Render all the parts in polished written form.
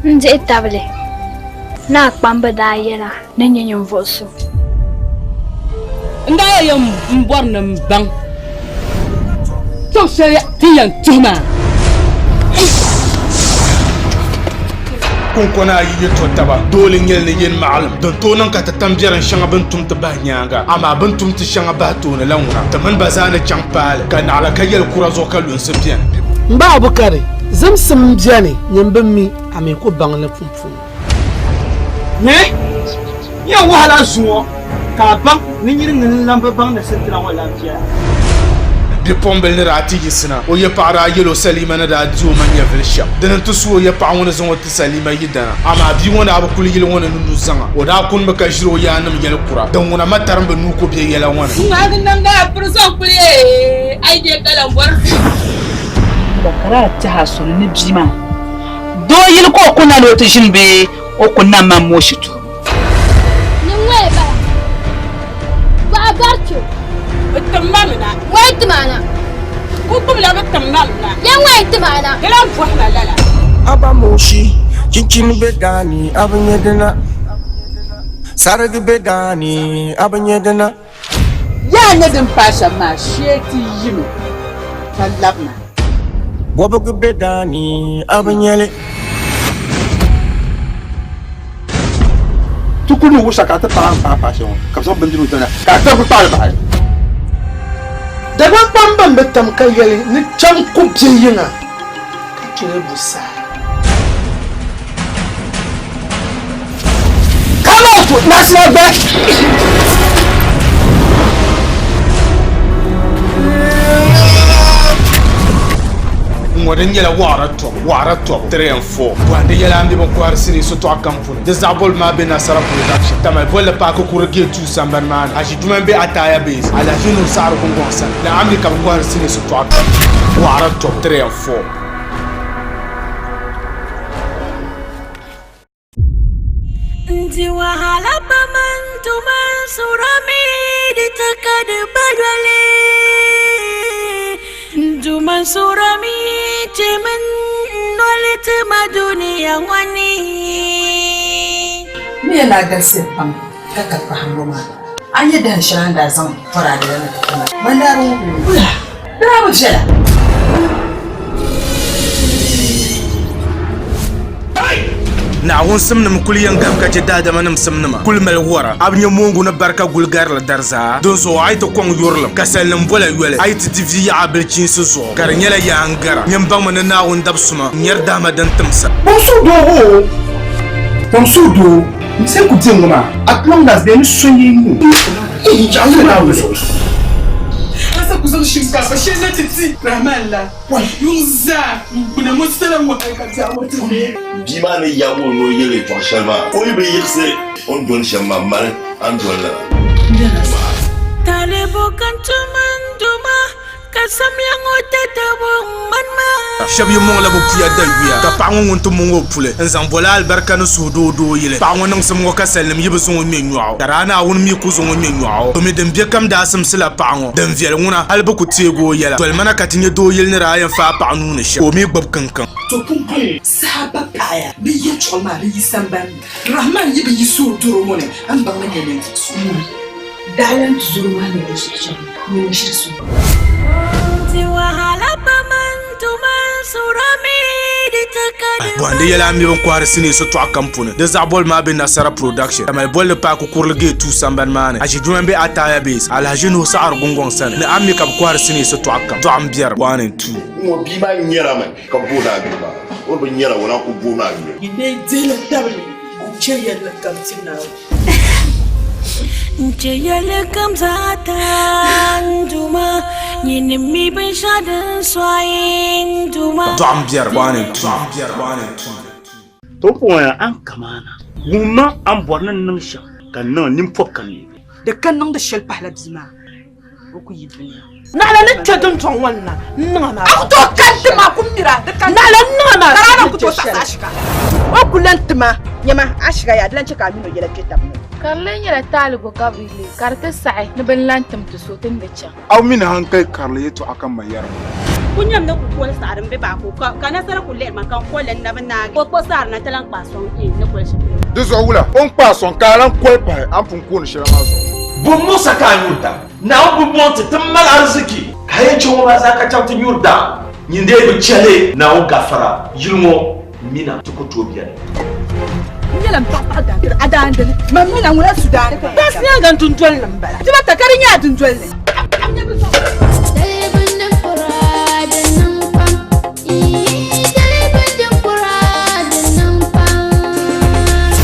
N dihi tabili ni a kpamba daa yɛl a ni nyɛ ninvuɣ so. N daa yɛn m-bɔri ni m baŋ tɔbu shɛli ti ni yɛn tuhi maa. Kunkona ayi yi to taba, doole n-nyɛli ni yin maɣilim din tooi niŋ ka ti tam biɛrim shɛŋa bɛ ni tum ti bahi nyaaŋa, amaa bɛ ni tum ti shɛŋa bahi tooni la ŋuna, ti mini ba zaa ni chaŋ paali, ka naɣila ka yɛli kura zuɣu ka lunsi beni. M ba Abukari, zimsim m-beni, nyin bi mi, a mi ku baŋ li pumpɔŋɔ. Nyɛ yɛn wahala zuŋɔ ka a baŋ ni nyini ŋuni n-lan bi baŋ ni sitira ŋɔ lan viɛla. Bipuɣimbila ni daa ti yiɣisina, o yapaɣa daa yɛl o Salima ni daa di o ma nyɛvili shɛm. Dini nti su o yapaɣa ŋɔ ni zaŋ o ti Salima yidana. Amaa bia ŋɔ daa bi kuli yili ŋɔ ni ni nuzaŋa. O daa kunimi ka ʒiri o yaannim yɛl kura. Din ŋuna ma tarimba nuu ku be yɛla ŋɔ ni. Ŋmaagi namda a piri zaŋ kuli a yi je ka lan bɔri. Ka daa tɛhi a suli ni bia maa doo yili ka o kuna ni o ti ʒini bee o ku nam man moshi tuhi. Ni ŋɔya bala, gbaɣa gari kpe o. Bɛ tim ma mi na. Ŋɔya ti ma na. Ku gbubila bɛ tim ma mi na. Ya ŋɔya ti ma na. Di lan bɔhi ma lala. Aba Moshi, chinchini be daani, a bi nya dina. Sarigi be daani, a bi nya dina. Yaa nyɛ din paai shɛm maa, shee ti yimi ka labina. Bɔbigu be daa ni, a bi nya li. Ti kuli ni wusa ka a ti paai m-paai paai shɛli ŋɔ, ka bɛ zaŋ bindirigu ti na ka a tiri kpukpali bahi. Dagbaŋkpamba m-bi tam ka yɛli ni chaŋ ku be yiŋa ka chɛ bu saa. Come out, National Bank. Ŋɔ din nyɛla waɣara tɔbu, waɣara tɔbu, 3 and 4. Bɔhindi yɛla a ni be binkɔhiri sinii sotɔɣu kam puuni. Di zaɣ bolibu maa be nasara production. Tamale bolli paaki kuri gate 2 sambani maa ni. Aʒiduma m-be Ataya base, Alhaji Nuhu Saɣiri Gungɔŋ sani. Ni a mi ka bɛ kɔhiri sinii sotɔɣu kam. Waɣara tɔbu, 3 and 4. Di wahala pam n tuma n surami di ti ka di ba yoli n tuma n surami chemi n noli ti ma dunia ŋɔ ni. M mi yɛli a galisiya pam ka ka pahimbu maa. A nya dahin shɛli a ni daa zaŋ bɔraade la na ti ti ma, man daa bi wuhi li. Di daa bi viɛla. Naawuni simnim kul yɛn gahim ka chɛ daadamanim simnima kul mali wɔra. A bi nya moongu ni bari ka guli garili dari zaa. Dinzuɣu a yi ti kɔŋ yurilim, ka salinim bola yoli, a yi ti di vi yaɣa bilichiinsi zuɣu, ka di nyɛla yaa n-gara. Nyin baŋmi ni Naawuni dab suma n-nyari dahima din timsa. Kpɔŋ suhudoo o, kpɔŋ suhudoo, n se ku di ŋɔ maa, at long as bɛ ni so yi nuu. Chaŋ zuɣu. Asa ku zaŋ shinkaafa shɛli na ti ti Rahman la, yuŋ zaa n-gbuna ŋɔ sala wahala ka biɛɣu ŋɔ ti neei. Bia maa ni yab o ni o yɛl yɛtɔɣ shɛli maa, o yi bi yiɣisi o ni doli shɛm maa, mali a ni doli lala. Talibu kan tuma n duma ka samya ŋɔ tatabo ŋmani maa. Shɛba yi mɔŋla bɛ puya da yuya, ka paɣa ŋɔ ŋun ti mɔŋ o puli n-zaŋ boli alibarika ni suhudoo doo yili. Paɣa ŋɔ niŋsim ŋɔ ka salinim yi bi zaŋ o ŋme nyɔɣu, ka daa Naawuni mi ku zaŋ o ŋme nyɔɣu. Domi din be kam daa simsila paɣa ŋɔ din viɛli ŋuna, hali bɛ ku teegi o yɛla. Doli mana ka ti nya doo yili ni daa yɛn faai paɣa nuu ni shɛm, ka o mi gbubi kiŋkiŋ. To pumpɔŋɔ saha ba paaya bɛ yɛltɔɣa maa di yi sambani ni. Rahman yi bi yi suhudoro ŋɔ ni, a ni baŋ ni nyɛ ninvuɣ so. Daɣila nti zoro maa ni di zuɣu chaŋ nyini n-shiri so. Ti wahala pam n tuma n surami di ti ka di Bɔhindi yɛla a mi bin kɔhiri sinii sotɔɣu kam puuni. Di zaɣ boli maa be Nasara Production, Tamale bolli paaki kurili gate 2 sambani maa ni. Aʒiduma m-be Ataya Base, Alhaji Nuhu Saɣiri Gungɔŋ sani ni a mi ka bɛ kɔhiri sinii sotɔɣu kam. Dɔɣim biɛrim 1 and 2. Ŋ-ŋɔ bia maa nyɛrami ka booni a yuli maa. O bi nyɛra, o naan ku booni a yuli. Yi lee dihila tabili n-chɛ yɛlli kam ti Naawuni. N chɛ yɛlli kam zaa taa n Duuma, nyini mi binshɛɣu din sɔɣi n Duuma. Dɔɣim biɛri 1 and 2. To puŋɔ a ni kamaana, wumma a ni bɔri ni n niŋ shɛm ka n niŋ nimpɔbu ka n leei. Di ka niŋdi shɛli pahila bia maa o ku yi dunia. Naɣila ni kpe dundɔŋ ŋɔ ni na n-niŋ a maa. A ku tooi kani ti ma kum mira, di kani. Naɣila n-niŋ a maa Ka daa ku tooi saɣisi a shika. O ku lan ti ma, nyama, a shika yaa, di lan chɛ ka a min o yɛla kpe tab ni. Ka di lee nyɛla taaligu ka bɛ leei, ka di ti saɣi ni bɛ ni lan tim ti so ti ni di chaŋ. A mi ni hankali karili yɛtɔɣa ka m ma yɛri ma. Ku nyam ni ku koli saɣiri m-be baako ka nasara ku lihiri ma ka n koli li n-na bi naagi. O kpuɣi saɣiri na ti lan kpaai sɔŋ n ni koli shɛli polo. Di zuɣu wula? O ni kpaai sɔŋ ka a lan koli pahi a ni pun kooni shɛli maa zuɣu. Bo muɣisa ka a nyuri daa? Naawuni bi bɔŋ ti ti mali ariziki. Ka a yɛn chaŋ ŋɔ maa zaa ka chaŋ ti nyuri daa? Nyin dee bi chɛ li Naawuni gafara yili ŋɔ mina ti ku tooi beni. N nyɛla m paɣa paɣa daandiri a daandini man mina ŋuna su daani Kpaŋsi nyaaŋa n dundoli ni m-bala dibata ka di nyɛ a dundoli ni.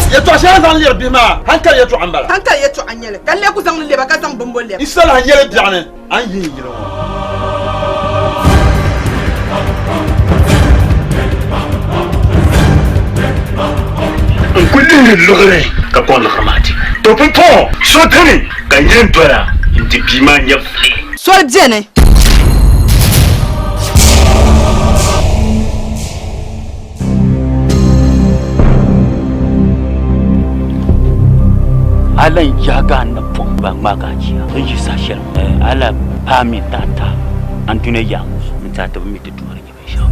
Yɛtɔɣ shɛli a ni zaŋ lɛri bihi maa, hankali yɛtɔɣa m-bala. Hankali yɛtɔɣa n-nyɛ li, ka n lee ku zaŋ li lɛba ka zaŋ bimbo lɛba. N salahi n-nyɛ li biɛɣuni, a ni yihi n yili ŋɔ. N ku lihiri liɣiri ka kɔŋ liɣiri maa ti. To pumpɔŋɔ so kani ka n yɛn dola n-ti bia maa nyɛvili. Soli beni. A lan yaagi a napɔŋ ba ŋmaagi a jia n yi saha shɛli a la paai mi n-tahi tahi andunia yaɣa ŋɔ zuɣu n-ti a ti bi mi ti Duuma ni nyɛ binshɛɣu.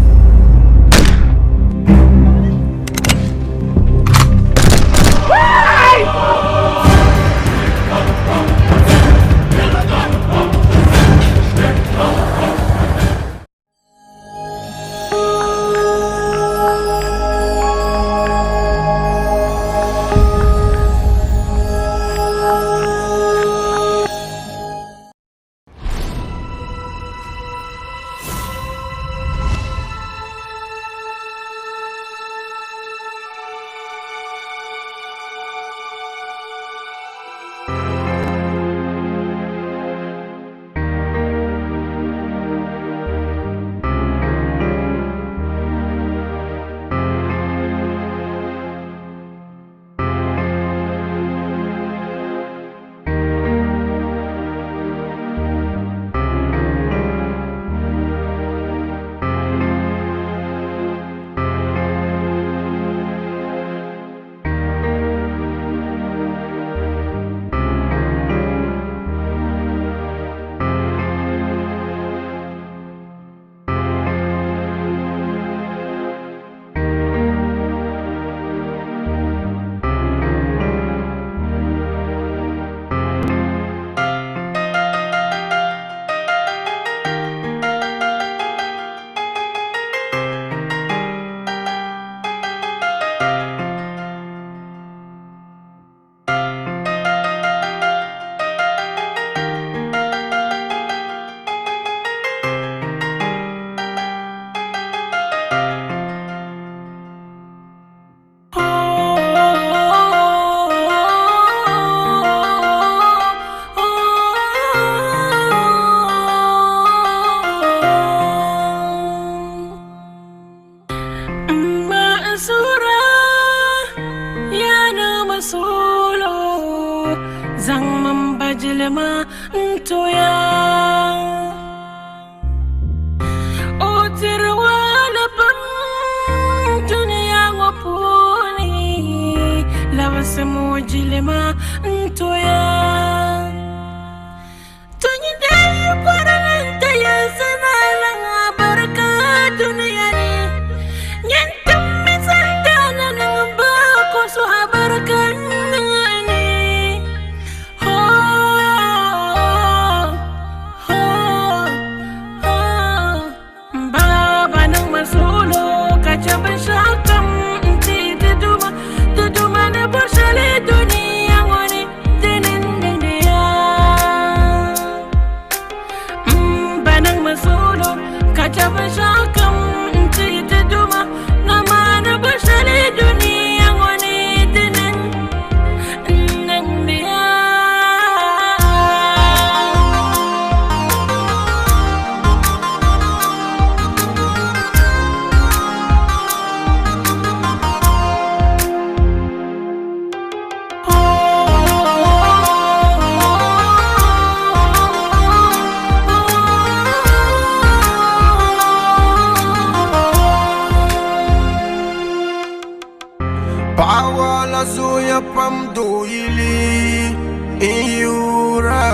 Paɣa waɣila zooya pam doo yili n-yuura,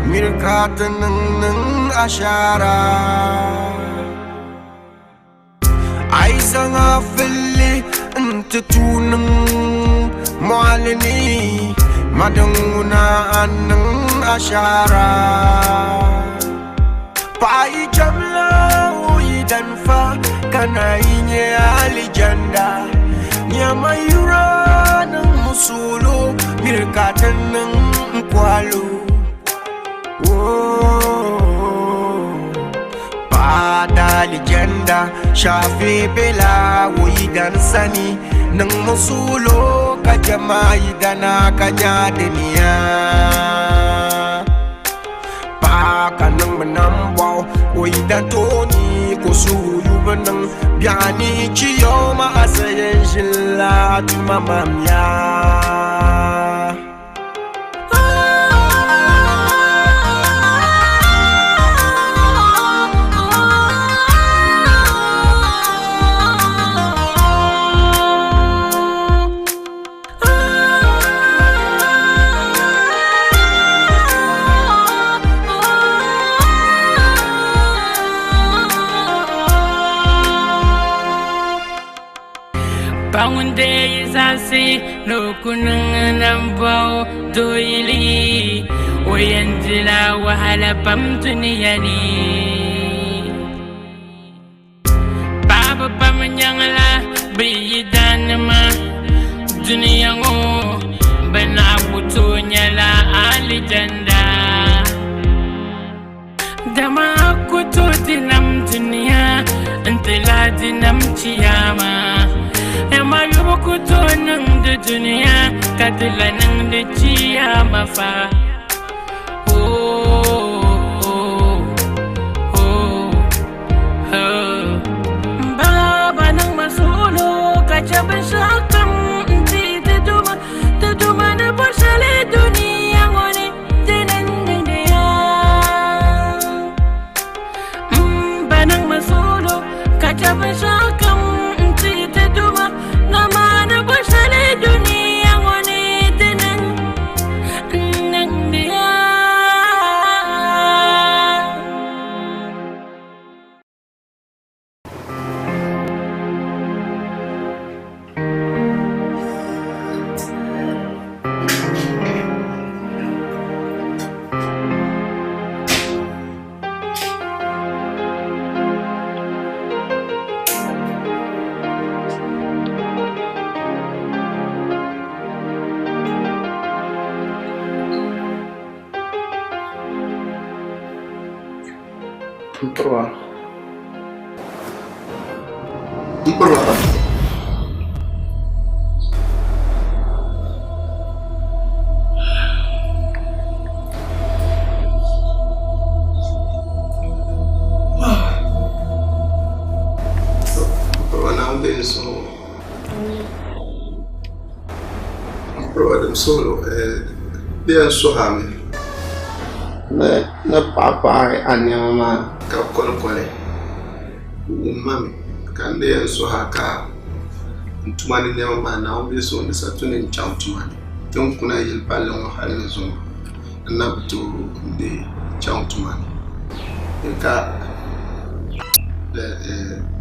miri ka ti niŋ niŋ ashaara. A yi zaŋ a filli nti tuui niŋ mɔɣili ni, ma din ŋuna a niŋ ashaara. Paɣa yi chɛmla o yidan fa ka naan yi nyɛ alijanda. Nyama yura niŋ musuulu miri ka ti niŋ n-kɔhilu. Paɣa dalijanda Shafi bela o yidan sani niŋ musuulu ka chɛma yidana ka nya diniya. Paɣa ka niŋ bi nambɔɣu o yidan tooni ka o suhu yu bi niŋ biɛɣu ni chi yoma a sa yɛn ʒinila tuma mamya. Pa ŋun deei yi zaɣisi ni o ku niŋ nambɔɣu dooyili, o yɛn dila wahala pam dunia ni. Paɣaba pam nyaŋla bɛ yidaannima dunia ŋɔ, bɛ naɣ ku tooi nyɛla alijanda. Dama a ku tooi di nam dunia nti lahi di nam chiyaama. Dama yubu ku tooi niŋdi dunia ka di lahi niŋdi chiyaama fa. Baba niŋ ma suɣulo ka chɛ binshɛɣukam n-ti ti Duuma, ti Duuma ni bɔri shɛli dunia ŋɔ ni. M ba niŋ ma suɣulo ka chɛ binshɛɣukam n-ti ti Duuma, dama ni bɔri shɛli dunia ŋɔ ni di niŋ n-niŋdi ya. M piriba. M piriba. M piriba Naawuni be n suhu. M piriba dim suhilo bɛ yɛn suhi a mi. Ni ni paɣi paɣi a nɛma maa ka kolikoli wum ma mi ka n di yɛn suhi a ka n tuma ni nɛma maa Naawuni be so ni sa tu ni n chaŋ tuma ni ti ni kuna yili palli ŋɔ hali ni zuŋɔ n na bi tooi n di chaŋ tuma ni ka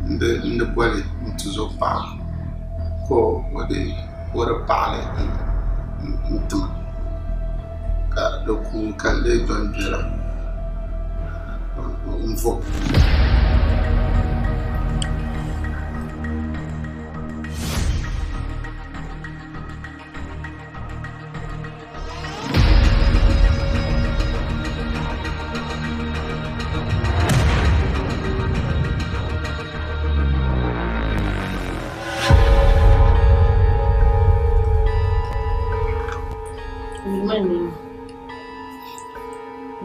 n di boli n tuzo paɣa ka o di paɣili n tima ka di kuui ka n lee dɔni biɛla n-vo.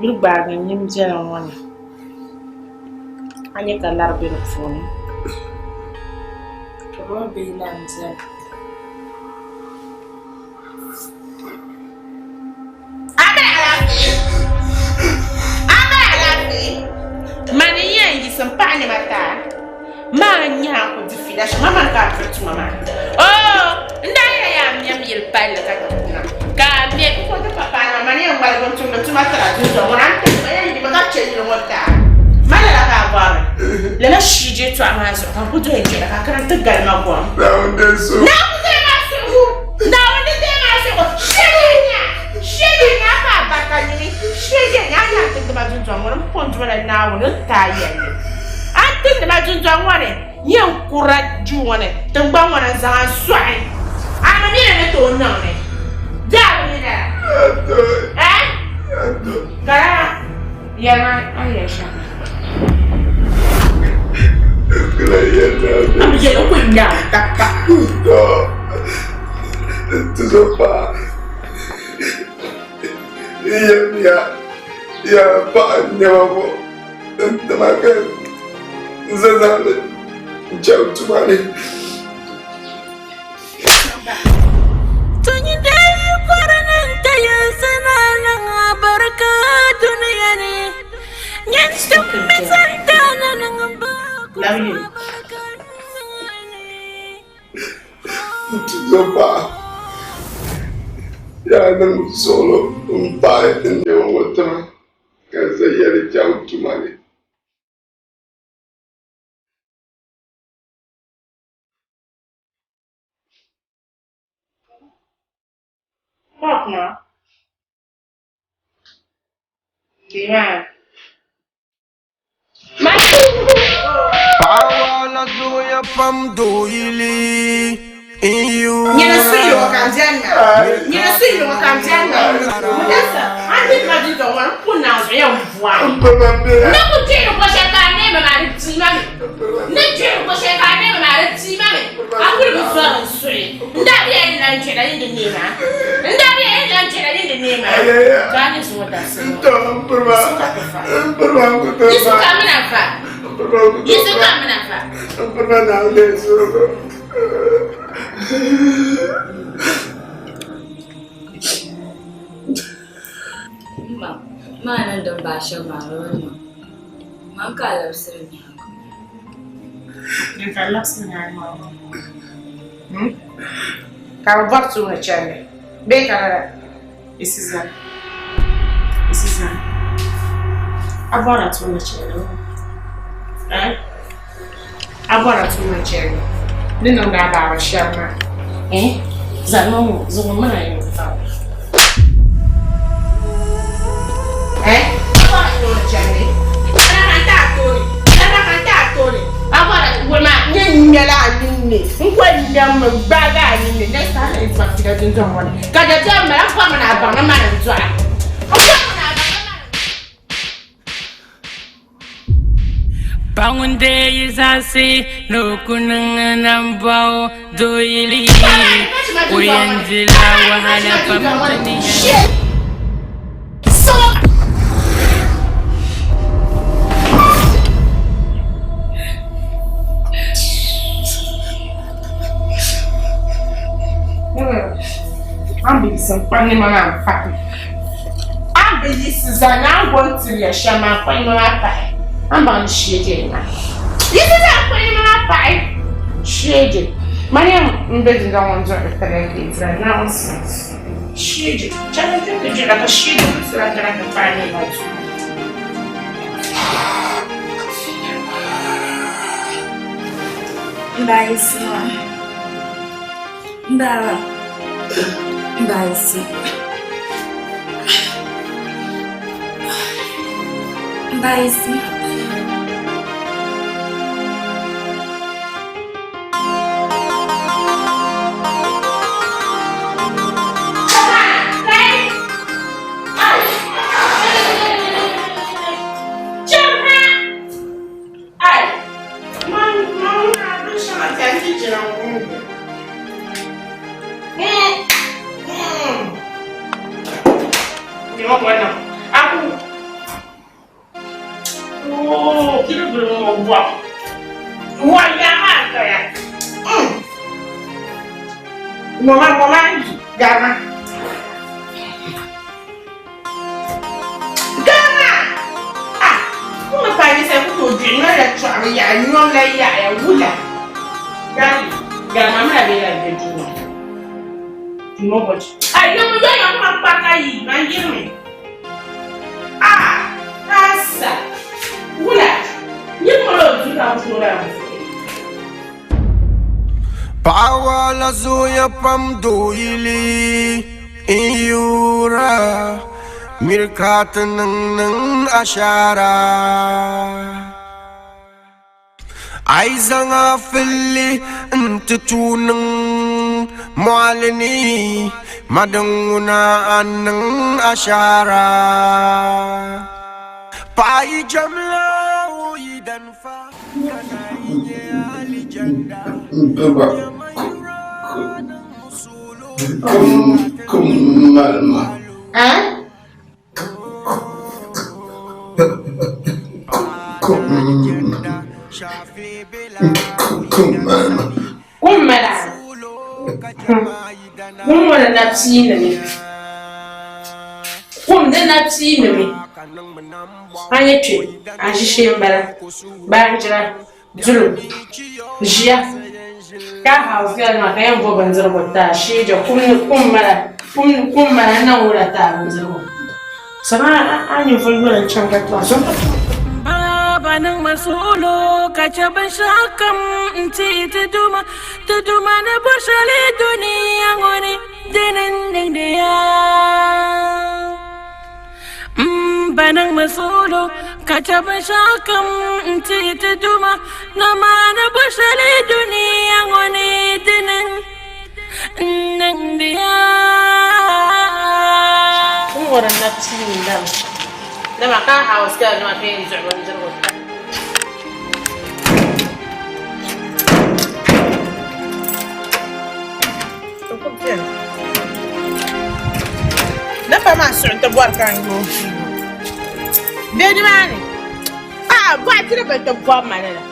Yuli gbaagi n nini biɛla ŋɔ ni a nyɛ ka lari bɛ di puuni roba bihi lahi biɛni Mani n yɛn yiɣisi n paɣa nɛma taa maa n nya a ku di fiila shɛm amaa ka a diri tuma maa oo n daa yɛla yaa mɛm yili palli ka ti kuna ka a mɛ n ku ti pa paai maa mani yɛn ŋmaligi n tumdi tuma tira dundɔŋ ŋɔ ni a ni ti yɛn yimi ka chɛ yili ŋɔ taa ma lala ka a bɔri lala shii je tɔɣa maa zuɣu ka n ku doya jɛra ka kana ti gali ma gom. Naawuni deei suhigu. Naawuni deei ma suhigu. Naawuni deei ma suhigu. Shee nya, shee nya pa barika nyini. Shee nya nya ti dima dundɔŋ ŋɔ ni m pun duma la Naawuni n ti a yɛlli. A ni ti dima dundɔŋ ŋɔ ni yɛn kura duu ŋɔ ni tiŋgbɔŋ ŋɔ ni n zaŋ a sɔɣi. A mi mi ni ni tooi niŋ li. Di a bi mi lala? Eh? Karama, yɛlima a ni yɛli shɛm. A bi yɛli o ku nya a tapa. Tuzopa, yɛmiya ya paɣa nɛma ŋɔ n-tima ka n zaŋ li n-chaŋ tuma ni. Tuzopa, yaa niŋ suɣilo m-paɣi n nɛma ŋɔ tima ka n za yɛli chaŋ tuma ni. Pop ma. Dimaa. Paɣa zuɣuya pam dooyili Nyina suyili ŋɔ ka n bɛni maa. Nyina suyili ŋɔ ka n bɛni maa. Mudasa, a ni diri ma dundɔŋ ŋɔ ni n ku naai zuɣu yɛn bɔhi. N ni ku kpɛri ko shɛli ka a neemi maa di pii ma mi. N ni kpɛri ko shɛli ka a neemi maa di pii ma mi. A kuli bi zɔri n suhi. N daa bi yɛn lan kpɛra yin di neemi a. N daa bi yɛn lan kpɛra yin di neemi a. To a ni zuŋɔ dabisili ŋɔ. Yi su ka ti fa. Yi su ka mina fa. Yi su ka mina fa. M ma, maa niŋ din baai shɛm maa di bi niŋ. Man ka a labisiri nyaaŋa. Din ka labisiri nyaaŋa maa ŋɔ. Ka bɛ bɔri tuuni chandi bee ka lala? Isiza. Isiza. A bɔrila tuuni chandi eh? A bɔrila tuuni chandi ni niŋdi a baaba shɛm maa eh? Zalima ŋɔ zuɣu mini a yɛn fa Eh? A bɔrila tuuni chandi. Lala ka n ti a tooni. Lala ka n ti a tooni. A bɔrila wuli maa n yɛn ŋmɛla a ninni. N ko ŋmɛmi n gbaagi a ninni. Next time n fa fila dundɔŋ ŋɔ ni. Ka dabiɛm mali n bɔrimi ni a baŋ ni mani n-dɔɣi. N bɔrimi ni a baŋ ni mani. Pa ŋun deei yi zaɣisi ni o ku niŋ nambɔɣu dooyili, o yɛn dila wahala pam dunia ni. An bi yiɣisi n-kpa nɛma maa m-pahi. A bi yiɣisi zani a ni boli tiri ya shɛm maa n-kpa nɛma maa pahi. A ni baŋ ni sheeje maa. Yiɣisi zani n-kpa nɛma maa pahi. Sheeje. Mani m-be dundɔŋ ŋɔ n-duɣiri tiri ya ka yi dira nonsense. Sheeje. Chani n-ti ti duɣira ka sheeje ku tira kana ti paai nɛma duu. Mbaayisi maa. Mbaaba. Mbaayisi. Mbaayisi maa. Gama! Ah! Kuma pa ni sai ku to dwi la chɔɣu yaɣa nyom la yaɣaya wula. Gari, gama mala be la be duu. Duu bɔchi. Ai yomi yo yo ma kpa ka yi ma yirimi. Ah! Asa! Wula! Yi mali o duu ka n puhiri a. Paɣa waala zooya pam dooyili n yuura miri ka ti niŋ niŋ ashaara. A yi zaŋ a filli n-ti tuui niŋ mɔɣili ni, ma din ŋuna a niŋ ashaara. Paɣa yi jɛmla o yidan fa ka naan yi nyɛ alijanda. Kum malima. Kum mala. Kum ŋɔ di na piinimi. Kum di na piinimi. A nyɛ kpe a ʒi shee m-bala baanjira duli ʒiya ka house girl maa ka yɛn bo bindirigu ti a sheeja kum ni kum mala kum ni kum mala n niŋ wula ti a bindirigu sama a ninvuɣ yoli n chaŋ ka tɔɣa so Baba niŋ ma suɣulo ka chɛ binshɛɣu kam n-ti ti Duuma, ti Duuma ni bo shɛli dunia ŋɔ ni dini n-niŋdi ya. M ba niŋ ma suɣulo ka chɛ binshɛɣu kam n-ti ti Duuma, Namaa ni bo shɛli dunia ŋɔ ni dini n-niŋdi ya. N ŋɔri n na piini dama, dama ka house girl maa ka yɛn duɣi bindirigu ti a. Nafa maa suɣi ti bɔri ka n yooi fiili bɛ nimaani. Aa bɔɣa tiri bi ti bɔbi ma lala.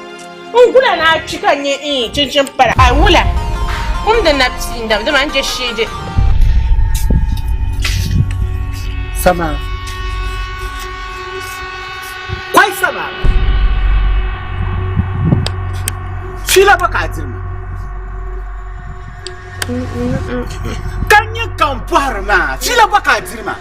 N gula ni a kpi ka nyɛ n chinchin pala. A wula kum di na pii n dam dama n je sheeje. Sama. Kwai sama. Fiila ba ka a diri ma. Ka nyɛ ka n bɔhiri maa fiila gba ka a diri maa.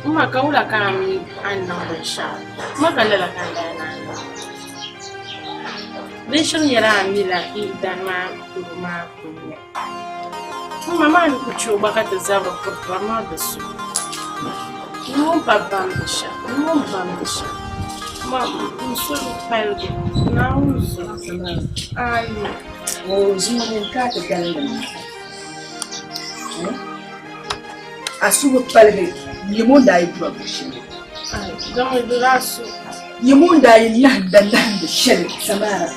M ma ka wula ka a mi a ni niŋ binshɛɣu? M ma ka lala ka n daa naan niŋ. Binshɛɣu nyɛla a mi la yi dan maa doo maa kuli nya. M ma maa ni ku chɛ o gba ka ti zabiri kuri tɔri maa di so. N ŋun pa bamdi shɛm, n ŋun bamdi shɛm. M ma n suhu paligi Naawuni zuɣu. Ayi. O zuŋɔ ni ka a ti galindi maa. A suhu paligi nyam o ni daa yi dura buri shɛli. Nyam o ni daa yi nahinda nahindi shɛli Samara.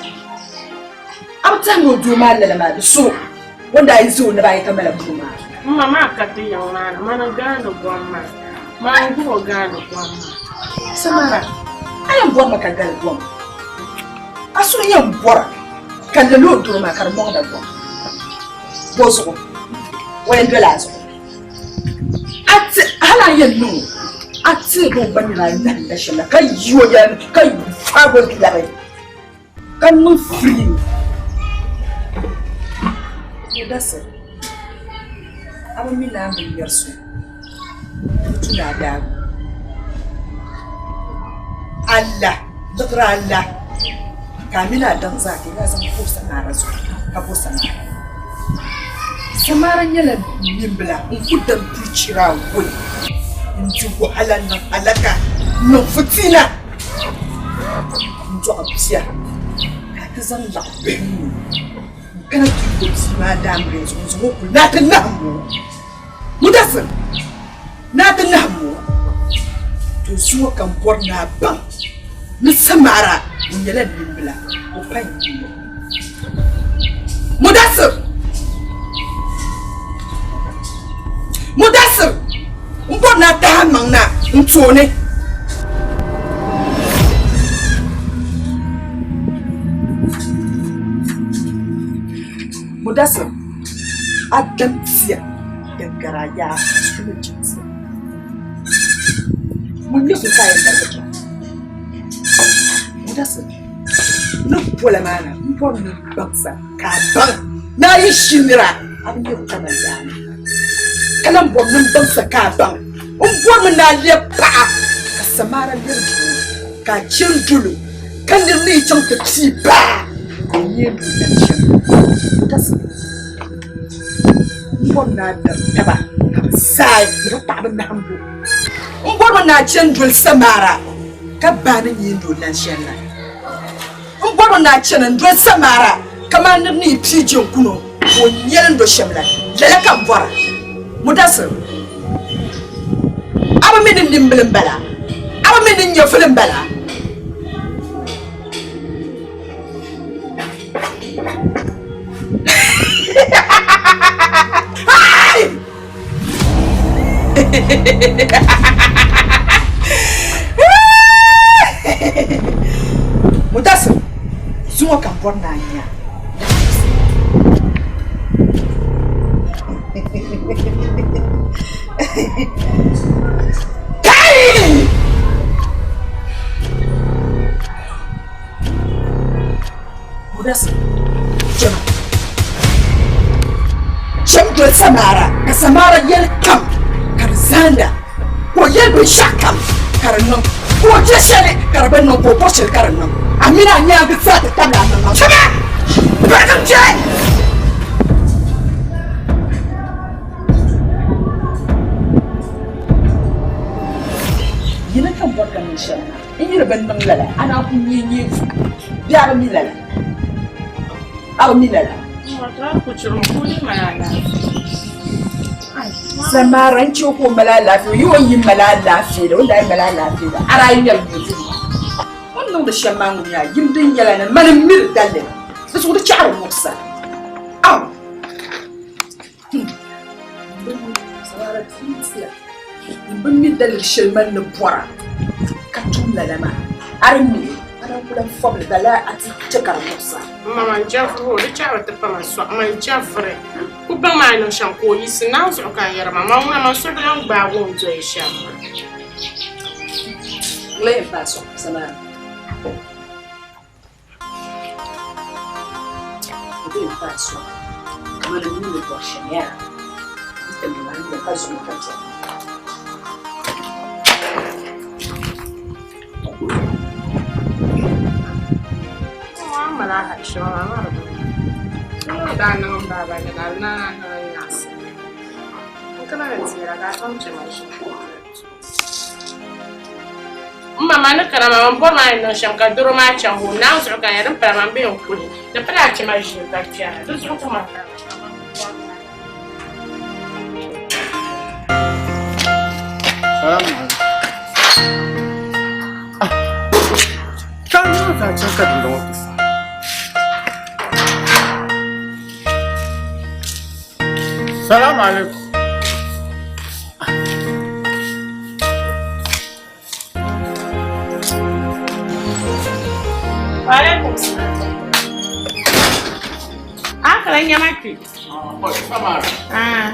A bi tɛhi ni o doo maa lala maa di so o ni daa yi ʒe o naba ayi ka mala buri maa. M ma maa ka ti yiŋ maa ni, mani gaandi gom maa. Maa n-gbubi o gaandi gom maa. Samara, a yɛn bɔri ma ka gali gom? A suhu yɛn bɔra ka lala o doro maa ka di mɔŋda gom. Bɔ zuɣu o yɛn doli a zuɣu. A ti hali a yɛn niŋ o a teegi o gba nina a nahim la shɛm la ka yi o yɛla ni ka faagi o labi ka niŋ firii. Mudasir, a bi mi ni a mini ŋmɛri so di tu ni a daagi o. A la, liɣiri a la ka a mini a daŋ zaa ka yi daa zaŋ puhi Samara zuɣu ka bo Samara. Samara nyɛla nimbila n-ku dam pilichira awɔi n-di wahala niŋ alaka niŋ fitiina n-dɔɣi bia ka a ti zaŋ laɣ bihi ŋ-ŋɔ n-kana ti bo bia maa daamriya zuɣu n-zaŋ o kuli ni a ti nahim o. Mudasir, ni a ti nahim o, to zuŋɔ ka m bɔri ni a baŋ ni Samara o nyɛla nimbila, o pa n-yi o. Mudasir! Mudasir! M bɔri ni a tahi a maŋ na n tooni. Mudasir, a dam tia din gari a yaa di ni jimsi. Ŋun nyɛ so ka a yɛn darigi tia? Mudasir, ni bola maa na, m bɔri ni n baŋsa ka a baŋ ni a yi ʒi nira a bi nyɛ kaman daana. Ka lan bɔri ni n baŋsa ka a baŋ n bɔrimi ni a lɛbi paɣa ka samaara lɛbi doo ka a chani dolo ka nir ni yi chaŋ ti pii baa ka o nyee lu n-lan shɛm. Mudasir, m bɔri ni a dari taba ka bɛ saai ni bɛ paɣiba nahimbu. M bɔrimi ni a chani doli samaara ka baa ni nyee lu n-lan shɛli la. M bɔrimi ni a chani n-doli samaara kamani nir ni yi pii jɛnkuno ka o nyɛlim do shɛm la. Lala ka m bɔra. Mudasir, a bi mi ni nimbili m-bala? A bi mi ni nyɛvili m-bala? Mudasir, zuŋɔ ka m bɔri ni a nya. Kai! Mudasir, chama. Cham doli Samara, ka Samara yɛli kam ka di zaanda, ka o yɛli binshɛɣu kam ka di niŋ, ka o je shɛli ka di bi niŋ, ka o bɔ shɛli ka di niŋ. A mini a nyaaŋa zaa ti tabili a maŋmaŋ. Chama! Barigim che! Yili ka m bɔri ka niŋ shɛli maa. N yi di bi niŋ lala, a naan ku nyee nyee vu bee a bi mi lala? A bi mi lala? Samara n-chɛ o ka o mali alaafee, o yi o yi mali alaafee la, o ni daa yi mali alaafee la, a daa yi nyɛri nyee vu maa. O ni niŋdi shɛm maa ŋun yaa yim din nyɛla ni mani m-miri dalli, di zuɣu di chaɣiri muɣisa. Aw! N bi mi daliri shɛli man ni bɔra ka tum lala maa. A di mi li, a daa ku lan fɔbili lala a ti chɛ ka di muɣis a. M ma man jɛviri o, di chaɣiri ti pama sɔɣi man jɛviri. Ku baŋ maa niŋ shɛm ka o yiɣisi naai zuɣu ka n yɛri ma, man ŋuna man so bi lan gbaag o n-doli shɛm maa. Ŋuna yɛn paai sɔɣi Samara. O bɛ paai sɔɣi kamani n ni bɔri shɛm yaa n ti mi maa n ka zuɣu ka chɛ. M ma maa ni kana maa, man bɔri maa ni niŋ shɛm ka doro maa chaŋ o naai zuɣu ka n yɛli din pala maa m be n kuli di pala a chɛ ma ʒili ka kpɛra di zuɣu ka man kana Salamu alaikum. Alaikum salam. A kala nyama kpi. Ah.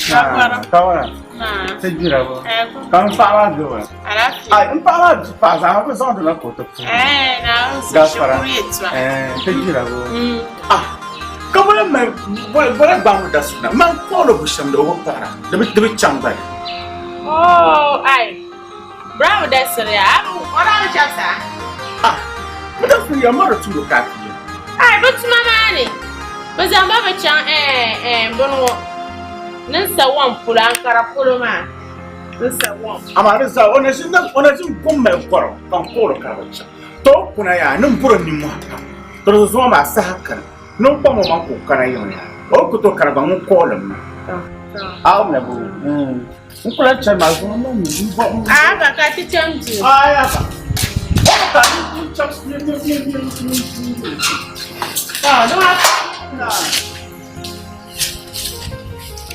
Ah. Kawara. Ti jira bo. Ka n paɣa maa gbubi. Ai n paɣa maa paɣa zaa bi zaŋdi la ka o ti puhi. Gafara. Ti jira bo. Ah. Ka bɔla mali bɔla gbaŋ da suna man kɔɔlo bu shɛm di o bi paɣira di bi di bi chaŋ gba ni. Oh, ai. Bravo da siriya. Abu, wala bi chaŋ saa. Ah, bi da siriya mara tuuro ka a ti Ai, bi tuma maa ni. Bi zaŋ ba bi chaŋ eh eh bini ŋɔ. Ni sa wɔm polo, Ankara polo maa. Ni sa wɔm. Amaa di zaa o na ʒi o na ʒi n-kum mali gɔrim ka n kpuɣiri ka di bi chaŋ. To o kuna yaa ni m bɔri nimmohi pam. To di zuɣu maa saha kani ni o kpaŋ o maŋ ka o kana yiŋ yaa. O ku tooi kana gba ŋun kɔɔlim ma. A o na bo n ku lahi chani maa zuŋɔ n mi n bɔ n. A ba ka ti chaŋ duu. Aai a ba. O ka n chaŋ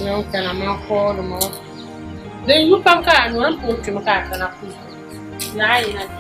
Niŋ kana maa kooli maa din yu pam ka a nyuri n puhi kpimi ka a kana kuli yaɣa yi na ti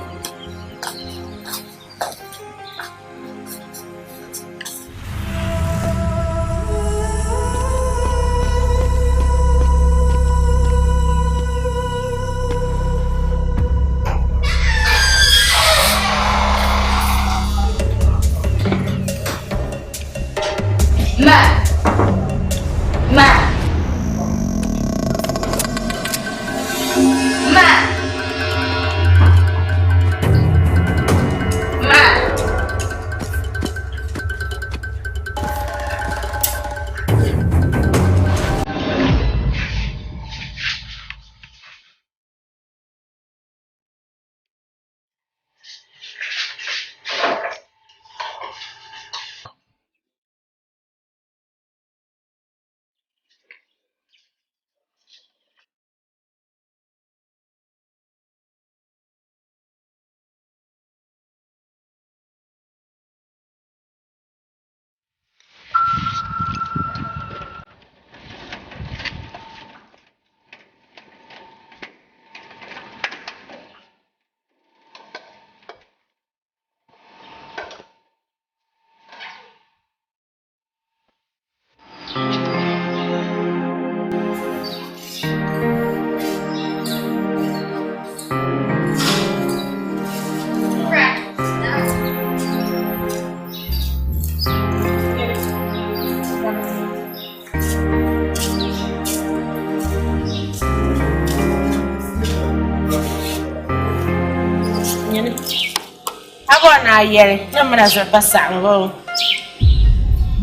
bɔri ni a yɛli ni m mina zuɣu pa saɣim o.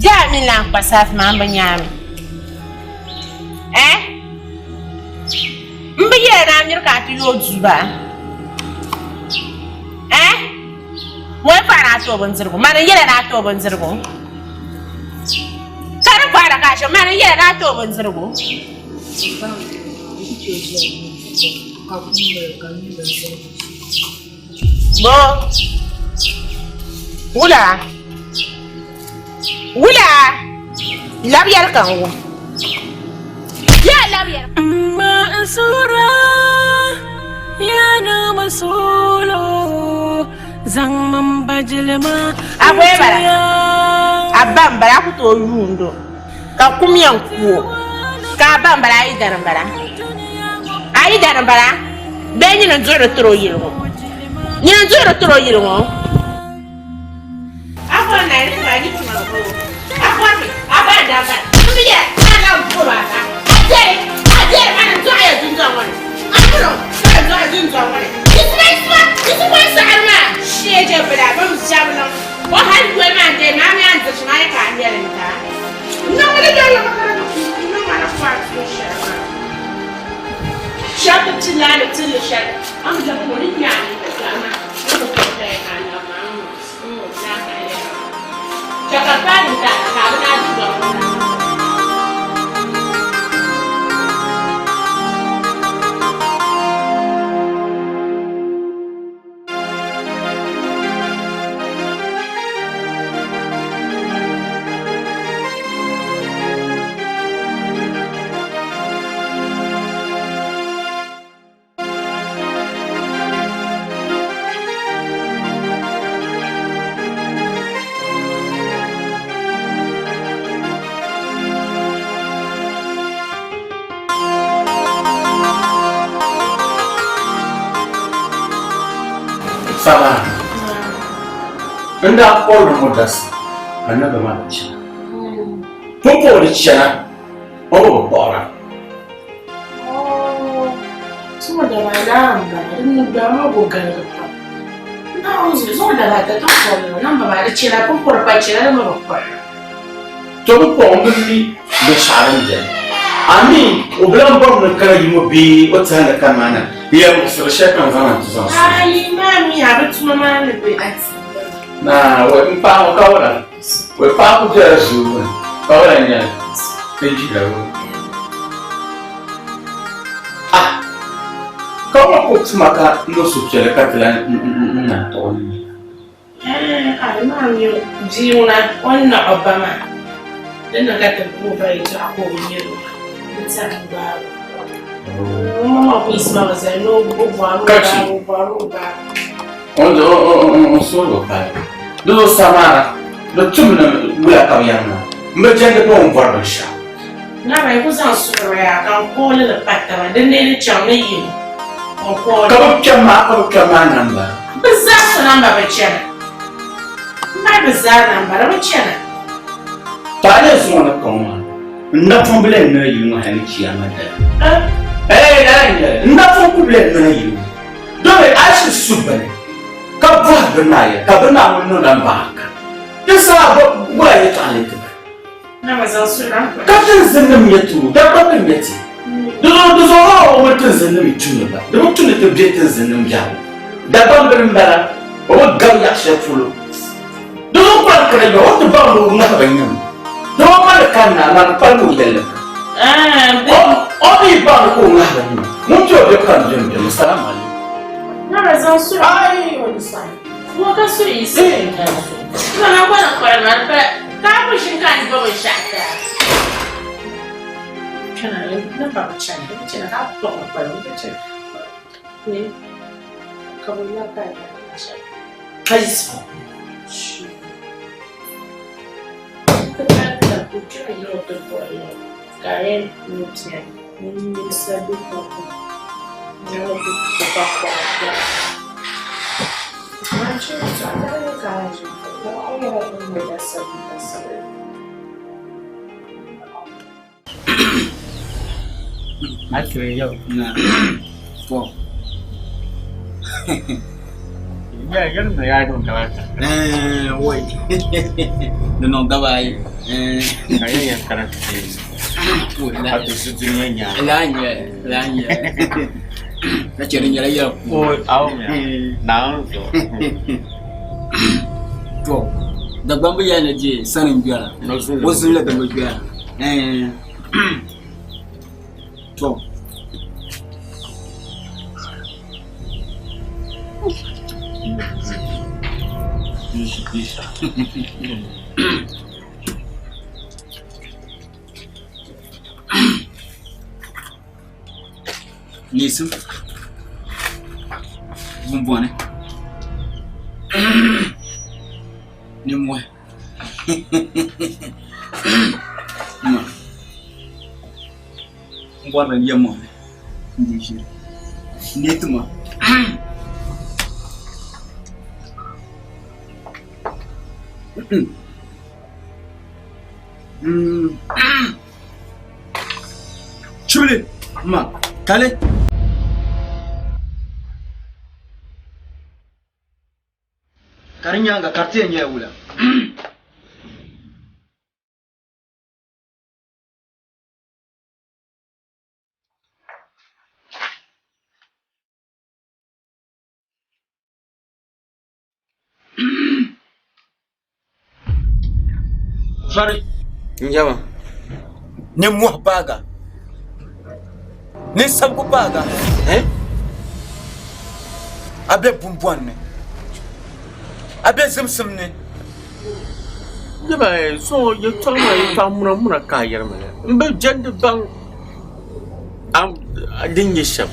Bɛ a mi lan kpa saafi maa m bi nya a mi. Eh? M bi yɛli ni a miri ka a ti yooi duu ba? Eh? Ŋuni paɣi ni a ti o bindirigu? Mani n-yɛli ni a ti o bindirigu? Ka di paɣira ka a shɛm, mani n-yɛli ni a ti o bindirigu? Bo? Wula? Wula? Labi yɛli ka n wum. Yaa labi yɛli. Ma n suhura yaa na masulo zaŋ min ba jilima A bɔya bala a ba n bala a ku tooi yuundi o ka kum yɛn ku o ka a ba n bala a yi dani n bala a yi dani n bala bee nyini n duɣiri tiri o yili ŋɔ nyini n duɣiri tiri o yili ŋɔ. Sama. N daa kɔrili ŋɔ dasi ka n na ba maa di chana. Pumpɔŋɔ di chana o bi bi kpuɣira. Zuŋɔ daba laa m-bala din ni gbaai maa bo galigi pam. Naawuni zuɣu zuŋɔ daba ata ti kɔrili ŋɔ namba maa di chana pumpɔri pa chana di mi bi kpuɣira. To bi kpuɣi m bi mi binshɛɣu din beni. A mi o bi lan bɔri ni kana yi ŋɔ bee o tɛha ni kani maa na yɛn muɣisiri shɛli ka n zaŋ na nti zaŋ sɔŋ. Ayi maa mi a bi tuma maa ni be a ti Naa, wai m paɣa ŋɔ ka wala? Wai paɣa ku bela zuu ŋɔ ni, ka wala n-nyɛ li? Ti jila o. Ah! Ka wala ka o tuma ka niŋ suhupiɛlli ka ti lan n na n-taɣi o ni? Ɛɛh, a maa mi bia ŋuna o ni naɣ o ba maa, din ni ka ti ku o ba yɛtɔɣa ka o bi nyɛl o maa, di tɛri n-gbaag o. O ma maa ku yiɣisimi mi zali ni o bɔrimi o baari o bɔrimi o baari. O suhu bi pali. Di zuɣu samaara, bɛ tum ni wula ka bɛ yɛn niŋ? M bi jɛndi bɛ ni bɔri binshɛɣu. Naa yi ku zaŋ suɣiri yaa ka n kooli li pa taba, din ni ni chaŋ ni yino n kooli. Ka bɛ kpɛm maa, ka bɛ kpɛm maa namba. Bɛ zaa so namba bi chana. M mali bɛ zaa namba, di bi chana. To a leei zuŋɔ ni kpaŋ maa, n napɔŋ bi lahi noli yili ŋɔ hali ni chiyaama dali. Ɛɛh, lala n-nyɛ li, n napɔŋ ku bi lahi noli yili ŋɔ. Domi a yi shiri su bini ka bɔhi bini maa yɛli, ka bini maa ŋun niŋda m-baɣi ka, di zaa wula yɛtɔɣa n-lee ti ba? Ka tinzunnim nyɛ ti o, Dagbamb mi nyɛ ti. Di zuɣu di zuɣu maa o mini tinzunnim yi tumdi ba, di bi tu ni ti be tinzunnim biɛhigu. Dagbamb bini m-bala, o bi gabi yaɣ shɛli polo. Di zuɣu kpalim kana yɔɣu, o ti baŋ ni o ŋahi ba nyam. Dama o mali kanna, amaa di kpalim o yɛlli kam. O mi yi baŋ ni ka o ŋahi ba nyam, ŋun ti o be kam bemi bemi. Salaam alaikum. Akiri yau na to. Wai. Di niŋ daba ayi. Laa n-nyɛ laa n-nyɛ ka chɛ di nyɛla yɛli To Dagbaŋ bi yɛli ni je sani n-gbɛra o zilli din bi gbɛra To Neesim bumbɔni nimmohi N bɔri ni n yɛlimaŋli n di ʒiri n deei ti ma. Chibili ma kali. Ka di nyaaŋa ka di ti yɛn nyɛla wula? Vari n-nyɛ nimmohi paaga ninsabigu paaga a be bumbɔni ni a be zimsim ni. So yɛltɔɣa maa yɛltɔɣa muna muna ka a yɛri ma la n bi jɛndi baŋ din nyɛ shɛm.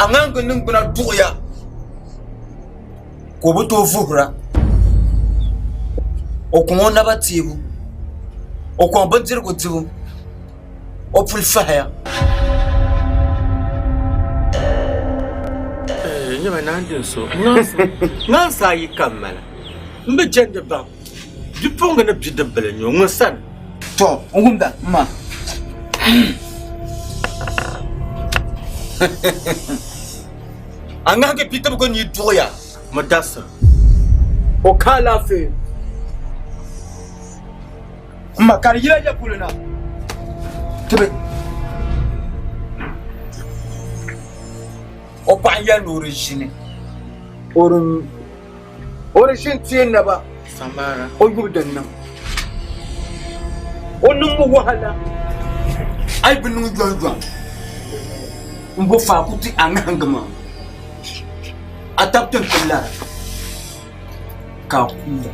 A ŋahingi niŋgbuna duɣiya ka o bi tooi vuhira. O kɔŋ o naba teebu, o kɔŋ bindirigu dibu, o puli fahaya. Nyama naa din so ŋansi ayi ka m mali m bi jɛndi baŋ bipuɣiŋga ni bidibila n-nyɛ o ŋun sani. Tɔ n wumda m ma. A ŋahigi bidibga ni duɣiya. Mudasir. O ka alaafee. M ma ka di yila ya polo na tibi. O paɣa n-yɛli ni o di ʒini. O di ʒini ti naba. Samara. O yubu din niŋ. O niŋmi wahala. A yi bi niŋ yɔŋyɔŋ m-bo faako ti a ŋahiŋgi maa, a tab ti n-ti lara ka a kuura.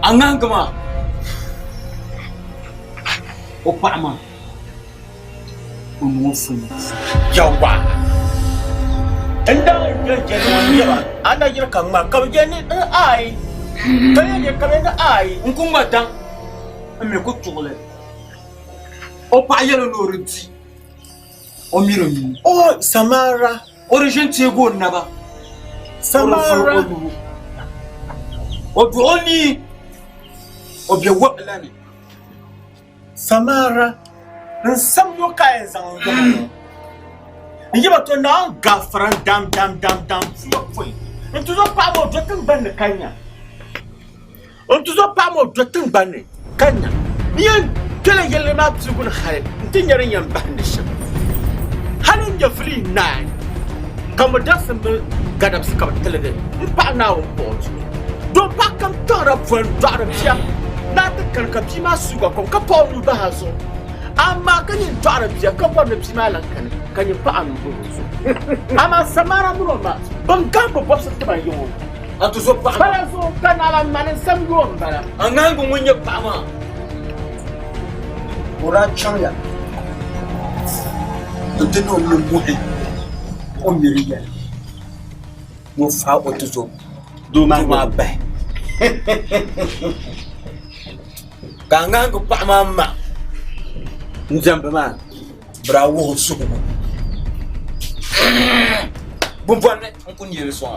A ŋahiŋgi maa, o paɣa maa. o niŋ o funu. Yawa! N daa yɛli jɛli ŋɔ n-nyɛ ba, a na yiri ka ŋma ka bɛ yɛli ni n aai, ka yɛli yɛli ka bɛ yɛli ni aai. N ku ŋma daŋ, n mi ku tuɣili. O paɣa yɛli o ni o di di, o miri o nuu. O Samara! O di ʒini teegi o naba. Samara! O di vuri o nuhi. O duɣ o nii, o be wahala ni. Samara, N sam yo ka yɛn zaŋ n yɔma ŋɔ n yaba to Naawuni gafara n dam dam dam dam puya pɔi n ti zo paɣa maa o do tiŋgbani ni ka nya n ti zo paɣa maa o do tiŋgbani ni ka nya n yɛn kpɛla yɛlli maa piligu ni hali n ti nya din yɛn bahindi shɛm hali n nyɛvuli yi naai ka mudasim mini gadabisi ka bɛ tiligi m paɣa Naawuni buɣim zuɣu. Doo paɣa kam kpiɣira poli n-dɔɣiri bia ni a ti kani ka bia maa suugi a kom ka paɣ o nuu bahi a zuɣu. Amaa ka nyin dɔɣiri bia ka bɔri ni bia maa lan kani ka nyin paɣ a nuu bahi o zuɣu. Amaa Samara min o ma bɛn gahim bɛ bɔbisi ti ba yiŋ o. A ti zo paɣa maa. Bala zuɣu ka naa la mani n sam yo m-bala. A ŋahingi ŋun nyɛ paɣa maa. O daa chaŋya nti niŋ nimmohi o miri yɛli ni o faai o tizo doo maa bahi. Ka a ŋahingi paɣa maa ma n-diɛmdi maa, bɛ daa wuhi o suhigu. Bumbɔni n-kuli nyɛ li sɔŋ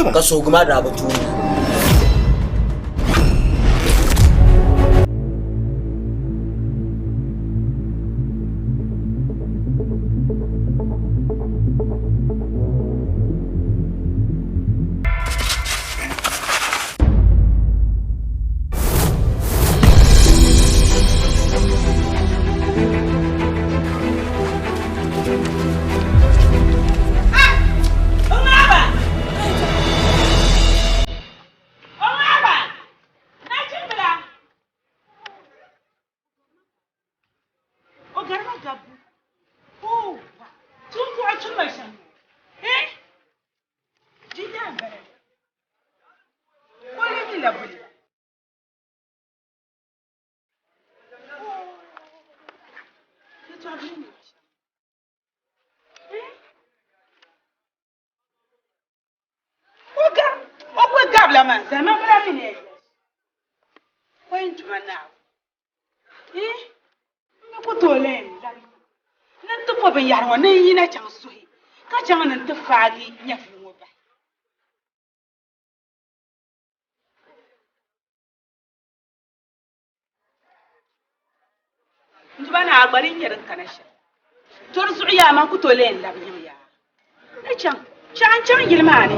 a, ka suhigu maa daa bi tooi. gabu. Oh, tun buɣa tuma shɛm. Eh? Di daa bala. Koli mi la buli. O gba gabila maa zama bila mi ne o yin tuma naaw eh n ku tooi lahi labi ni n ti po binyɛra ŋɔ ni n yina chaŋ suhi ka chaŋ ni n ti faagi nyɛvuli ŋɔ bahi. N duba naa gba din nyɛ din kana shɛm to di zuɣu yaa man ku tooi lee n-labi yiŋ yaa ni chaŋ chaŋ n-chaŋ yili maa ni.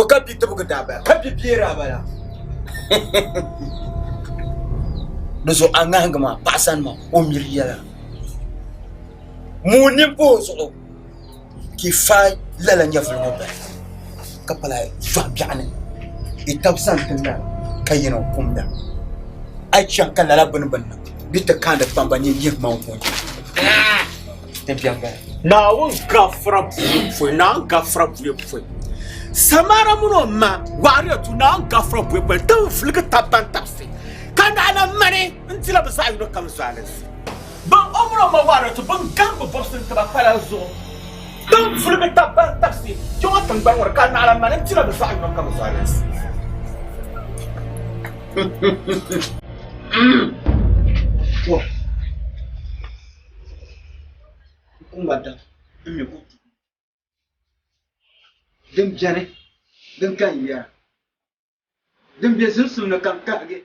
To ka bi tibigi daa bala ka bi biɛri bala di zuɣu a ŋahingi maa paɣa sani maa o miri yɛla mooi nini pa o zuɣu ka i faai lala nyɛvuli ŋɔ bahi ka pala zɔhi biɛɣu ni i tabi sani ti lara ka yɛn kumda a yi chaŋ ka lala bini bi niŋ bɛ ti kaandi kpamba ni yihi ma n-ku ti biɛŋ bala. Naawuni gafara buyi pɔi, Naawuni gafara buyi pɔi. Samara mini o ma waɣiriya tu Naawuni gafara buyi pɔi ti vuligi tab ban tabisi ka naɣila mani n-dila bɛ zaɣ yino kam zualinsi. Ban o mini o ma waɣiriya tu bɛn gahim bɛ bɔbisi n-ti ba pala zuɣu din vuligi tab ban tabisi kpe ŋɔ tiŋgbani ŋɔ ni ka naɣila mani n-dila bɛ zaɣ yino kam zualinsi. To, n gba daŋ n mi ku din beni din ka n yɛra din be zimsim ni ka n kahigi.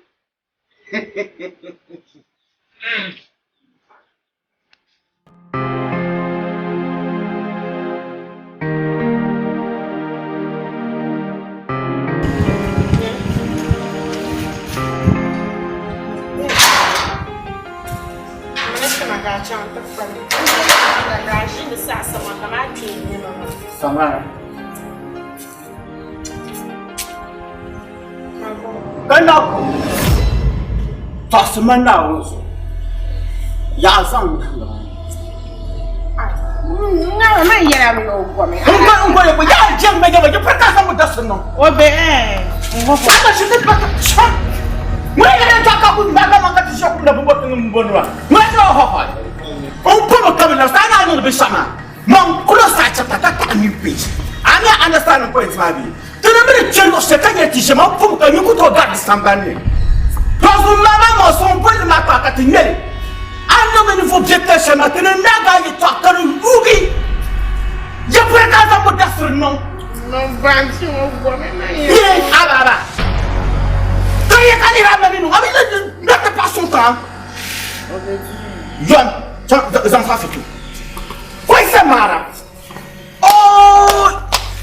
Samara. Ka na ku tɔɣisi ma Naawuni zuɣu, yaa zaŋ Man close a chapter ka taɣi new page. A ni understand point maa bee? Ti ni mini kpe luɣ shɛli ka nyɛ ti ʒe man pum ka yi ku tooi gari di sambani ni. Tɔzun maa maa maa so m-boli li maa kpaa ka ti ŋme li. A ni niŋ ninvuɣ biɛtali shɛm maa, ti ni naagi a yɛtɔɣa ka di yuugi. Ya pɔi ka a zaŋ bo dasiri niŋ. Yee, aba aba. Ka yɛ ka nira mali niŋ, a bi na ti paɣa suŋ kaŋa. Yɔn, zaŋ saɣisi ti o. Koi Samara! Oh,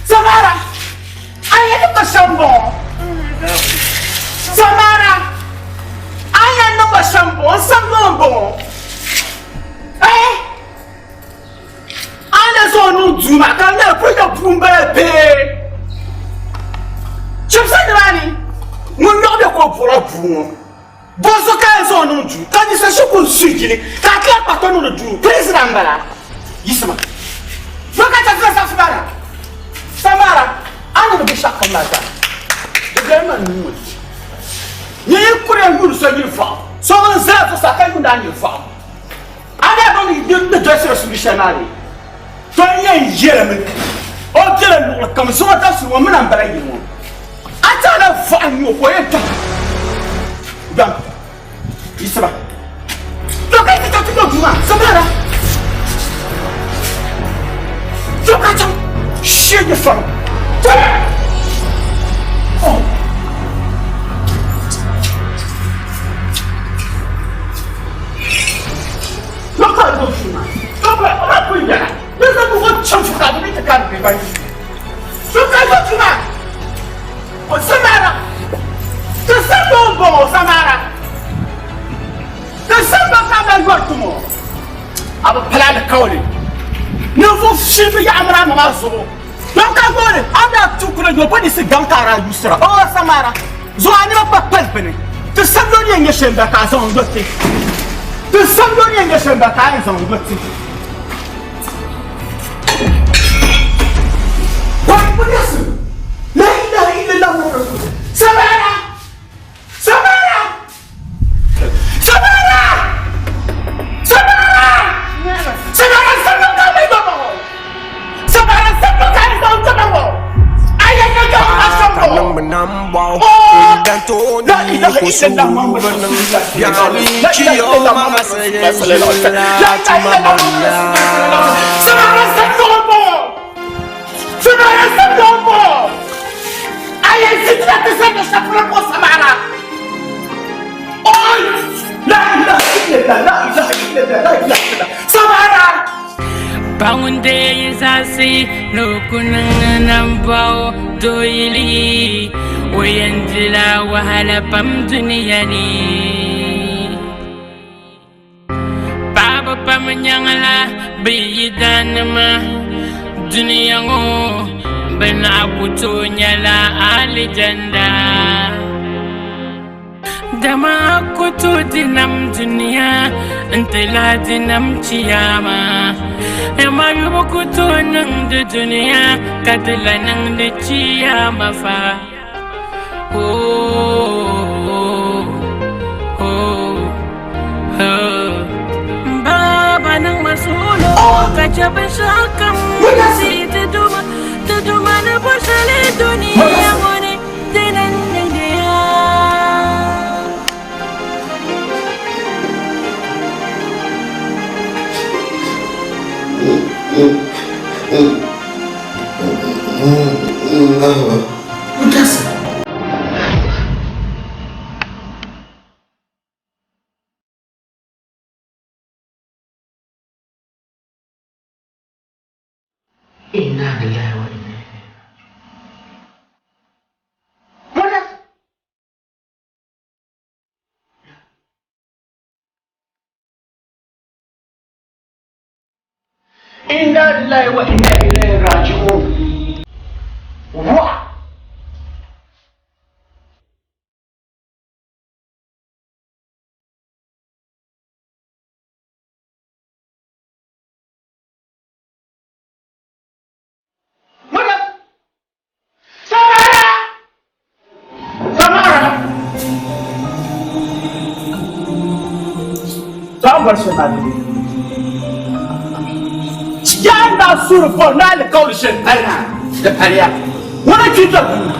Samara! A yɛn niŋ ma shɛm bɔŋɔ. Samara! A yɛn niŋ ma shɛm bɔŋɔ, n samdi o bɔŋɔ. Eh! A na zaŋ o niŋ duu maa ka n nyɛla kuli nyɛ bua m-bala bee? Chibisa nimaani ŋun yɔɣu be ka o buɣila bua ŋɔ. Bɔzuɣu ka a zaŋ o niŋ duu ka ninsal shɛb ku n-suhi jili ka a ti lahi kpahi tɔ niŋdi duu? President m-bala. Yiɣisima. Yo ka chɛ ti zaɣisi maa na. Samara, a ni ni binshɛɣu kam maa zaa, di bela man nuu ni. Nyɛ yi kuriya yuuni so nyini vɔɣu, so ŋun zaya zuɣusaa ka yuuni a nyini vɔɣu. A daa baŋ ni di dolisiri suuri shɛli maa bee? To n yɛn yɛlimi. O bela luɣili kam zuŋɔ dabisili ŋɔ mini a m-bala yili ŋɔ. A zaŋla vɔɣu n-nya o ka o yɛn tɔhi gbaŋ yiɣisiba. To ka yi ti chaŋ ti kpe duu maa, Samara. To ka chaŋ shee nyɛ fɔrim. To! Oh. To ka do duu maa. To ka o maa pun yɛla. Bɛ zaŋ o chaŋ ka bɛ ti kari bɛ ban. To ka do duu maa. O Samara. Ti samba m-bɔŋɔ Samara. Ti samba ka a mali yɔri ti ŋɔ. A bi pali alikauli. Ninvuɣ shɛba bi yaɣimir a ma maa zuɣu. Dɔn ka gooni a daa tu kuli yo polisi gaŋ ka a daa yusira. O Samara. Zuɣu a nima kpa pali bini. Ti samba ni yɛn nyɛ shɛm ba ka a zaŋ n-yo ti. Ti samba ni yɛn nyɛ shɛm ba ka a yɛn zaŋ n-yo ti. Samara! Samara! Samara! Samara! Samara Samara Paɣa ŋun deei zaɣisi ni o ku niŋ nambɔɣu dooyili, o yɛn dila wahala pam dunia ni. Paɣaba pam nyaŋla bɛ yidaannima dunia ŋɔ, bɛ naɣ ku tooi nyɛla alijanda. Dama a ku tooi di nam dunia nti lahi di nam chiyaama. Dama yubu ku tooi niŋdi dunia ka di lahi niŋdi chiyaama fa. Oh, oh, oh. Baba niŋ ma suhulo ka chɛ binshɛɣu kam ti ti Duuma, ti Duuma ni bɔri shɛli dunia ŋɔ ni. Dina n-niŋdi ya. Inna lillahi wa inna ilaihi raji'un. Inna lillahi wa inna ilaihi raji'un. Wa Yaa daa suuri bɔri ni alikauli shɛli pali maa di paliya ŋuna kpi doli ŋuna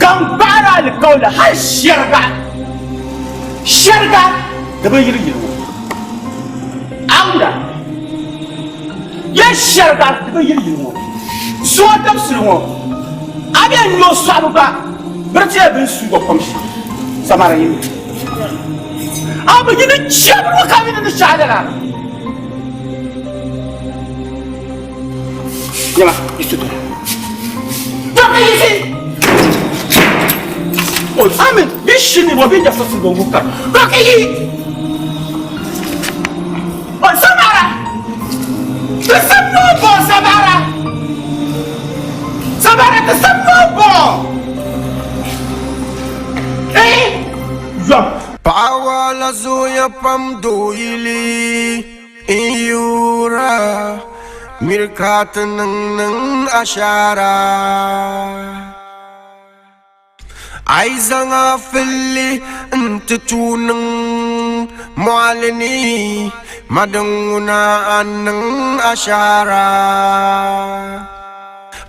ka n gbaari alikauli hali shɛriga shɛriga di bi yiri yili ŋɔ Awura ya shɛriga di bi yiri yili ŋɔ zuɣu dabisili ŋɔ a bɛ n nyo sɔɣibu gba biri ti yɛli bini suuga kom shɛm samara yini a bi yini chɛbiri ŋɔ ka mi ni shɛhi lala nyɛma yi su dɔla dɔbi yisi o amin bi shini bɔ bi nyɛ fo bongo kar dɔki yi o samara ti samno bɔ samara samara ti samno bɔ eh yɔm Paɣa waala zooya pam dooyili n yuura miri ka ti niŋ niŋ ashaara. A yi zaŋ a filli n-ti tuui niŋ Mɔɣili ni ma din ŋuna a niŋ ashaara.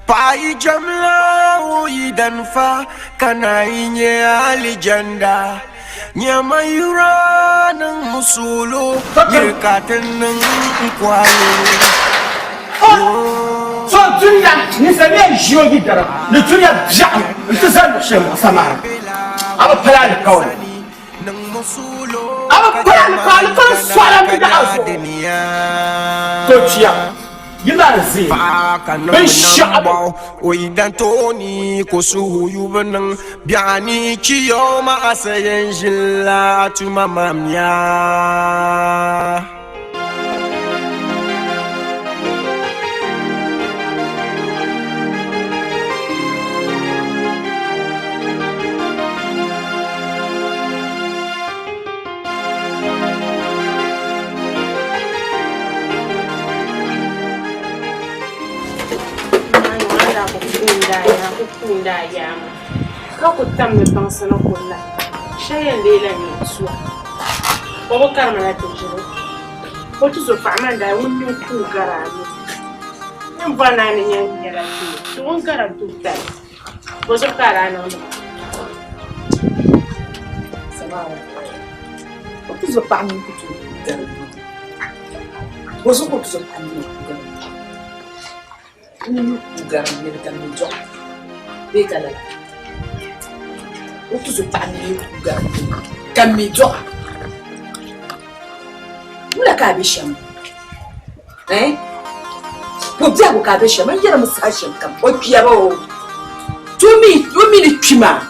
Paɣa yi jɛmla o yidan fa ka naan yi nyɛ alijanda. Nyama yura niŋ musuulu yiri ka ti niŋ n-kɔhi So dunia ninsal ni yɛn ʒi o yidana ni dunia biɛɣu nti zali luɣ shɛli ŋɔ Samari, a bi pali alikauli. A bi pali alikauli ka di sɔɣila m bidaɣa zuɣu. To kpiya yi maa ʒee binshɛɣu. O yidan tooni ka o suhu yubu niŋ biɛɣu ni chiyooma asa yɛn ʒinila a tuma mamya. Ka ku tamdi baŋsi ni ku la, shɛli yɛn leela nyɛ tua. O bi karima na ti ʒili. O tuzo paɣa maa daa ŋun nini kuui gari a mi. N ni bɔri ni a ni nyɛ nyɛla doo, to ŋun gari a doo tali. Bɔzuɣu ka a daa niŋdi maa? Samara, o tuzo paɣa mini ku tooi kuui gari doo. Bɔzuɣu ka o tuzo paɣa mini kuui gari doo? N nini kuui gari n nini ka mi dɔɣi bee ka lala? O tuzo paɣa nini kuui gari n nini ka mi dɔɣi. Wula ka a be shɛm? Eh? Ko biɛhigu ka a be shɛm? N yɛrimi saha shɛm kam o kpiya ba o. Ti o mi ni kpi maa.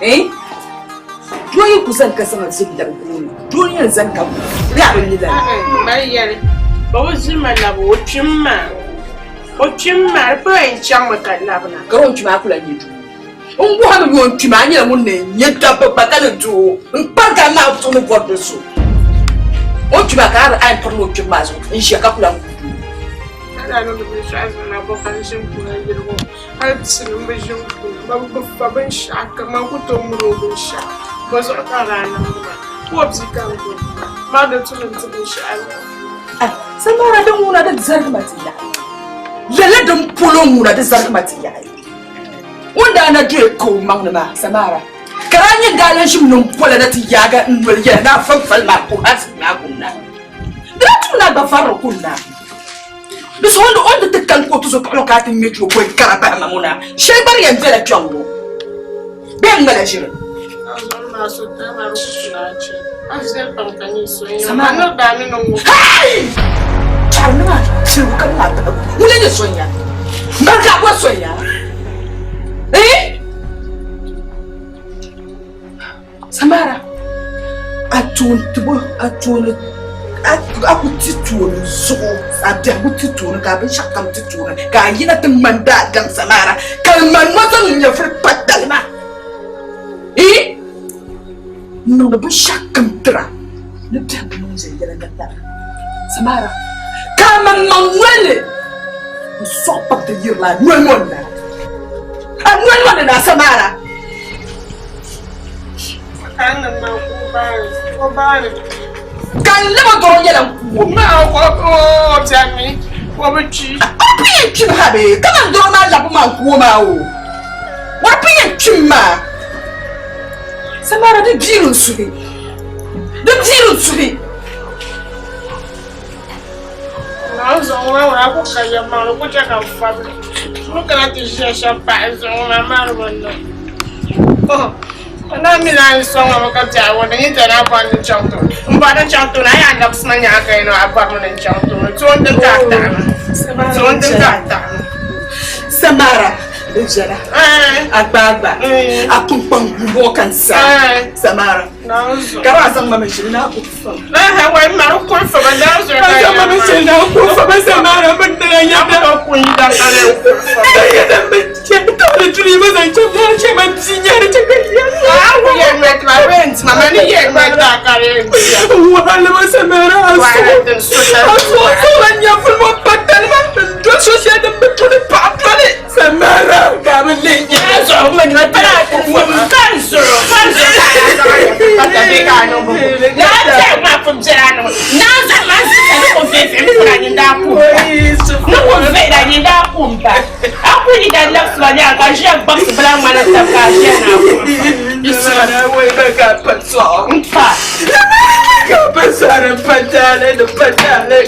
Eh? Doo yi ku zani ka zaŋ zim labi gooni, doo n-yɛn zani ka bɛ a bi mi lala. Mali yɛli, o bi ziri ma labi o kpim maa, o kpim maa di pala yɛn chaŋmi ka labina. Ka o ni kpi maa ku lahi nyɛ doo. N bɔhimi ni o ni kpi maa nyɛla ŋun na yɛn nyɛ dabba gba ka ni doo n-kparigi a maa zuɣu ni bɔri do so. O ni kpi maa ka a yɛn piri ni o kpibu maa zuɣu n-ʒiya ka ku lahi ku doo. Ka daa niŋdi binshɛɣu zuɣu na bɔ ka n ʒi n-kuna yirigu hali pisi ni m bi ʒi n-kuna ba bi fa binshɛɣu ka man ku tooi miri o binshɛɣu bɔ zuɣu ka a daa niŋdi maa ka o bia ka n gbubi maa di tu ni n ti binshɛɣu Ai, Samara din ŋuna di zarigi ma ti yaɣi. Lala din polo ŋuna di zarigi ma ti yaɣi. Ŋun daa na doya ka o maŋ ni maa, Samara, ka daa nyɛ daa lan ʒim niŋ pola na ti yaaga n noli yɛla ni a fanfali maa ka o asibiti maa kunna. Di daa tum ni a gba variri kunna. Di zuɣu o ni ti kani ka o tuzo paɣa ka a ti ŋme ti o bɔi kara bahi ma ŋuna shɛli gba di yɛn bela kpɛŋ ŋɔ bee n ŋmala ʒiri. Samara, Hey! Chɛri maa piligu ka maa bahigu ŋuna nyɛ so nya m-bari ka a bɔri so nya eh? Samara, a tooni tibo, a tooni a ku ti tooni zuɣu, a biɛhigu ti tooni ka a binshɛɣu kam ti tooni ka a yina ti ŋmani daadam Samara ka ŋmani ŋɔ zaŋ n nyɛvuli pa talima. Ii! N niŋdi binshɛɣu kam tira ni biɛhigu niŋ viɛnyɛliŋga tara. Samara, ka a maŋmaŋ noli ni n sɔɣi pam ti yirila a noli ŋɔ ni na. A noli ŋɔ ni na, Samara. Ka n lab o dɔro nyɛla n ku o. O pun yɛn kpimi ha bee? Kaman dɔro maa labu maa n ku o maa o. O pun yɛn kpimi maa. Samara di biiri n suhi. Di biiri n suhi. Samara di viɛla a gbaagba a kpunkpaŋ bɔŋɔ ka n sa Samara ka a zaŋ ma mi ʒili na ku fa a zaŋ ma mi ʒili na ku fa ba Samara bin nina yɛda yɛda bi chɛ tabili tuli ba zaŋ chɛ ba chɛ ma bia nyɛri chɛ ka wahala ba Samara a so a so la nyɛvuli ŋɔ pa talima n doli so shɛli din bi tuli paɣa doli Samara ka bi leei nyɛ ku yi da labisi ba nyaanga ka a ʒiya gbabisi bila ŋmana tab ka a ʒiya ni a kuɣi n pa. Ka pa sari pa taali ni pa taali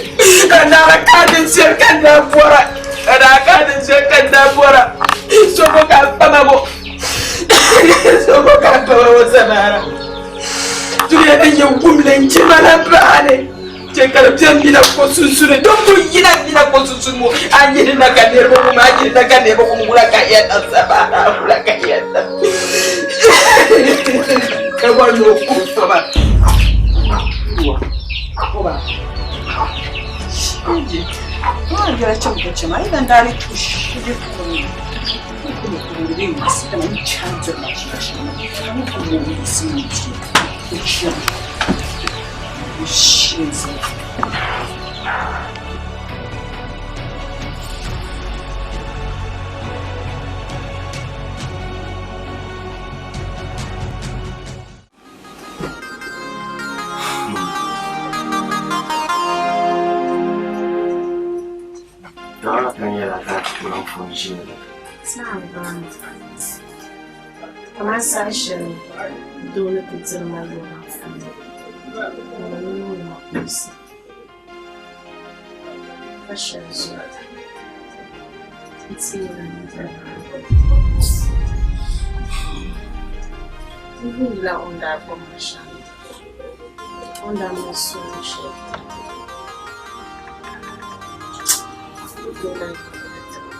ka naa ka di shɛli ka naa bɔra ka naa ka di shɛli ka naa bɔra so ko ka kpama bo so ko ka kpama bo samara duniya din yɛn wumli n chɛ ma la baani chɛ ka di bɛn bina ko sunsuni din ku yina bina ko sunsuni ŋɔ a yihina ka niriba wum a yihina ka niriba wum wula ka yɛn niŋ samara wula ka yɛn niŋ ka gba ni o kuhi soba Dɔɣira ka nyɛla ka ti kuli n ʒiya. Kamani saha shɛli doo ni ti diri ma yɔra puuni, ka bɛ niŋ ma kuɣisi ka shɛli zuɣu n-ti yɛla ni diri ma. N yuundila o ni daa gbubi ma shɛm, o ni daa mali suhu shɛli ti ma. N tooi lahi yɛli ti ma.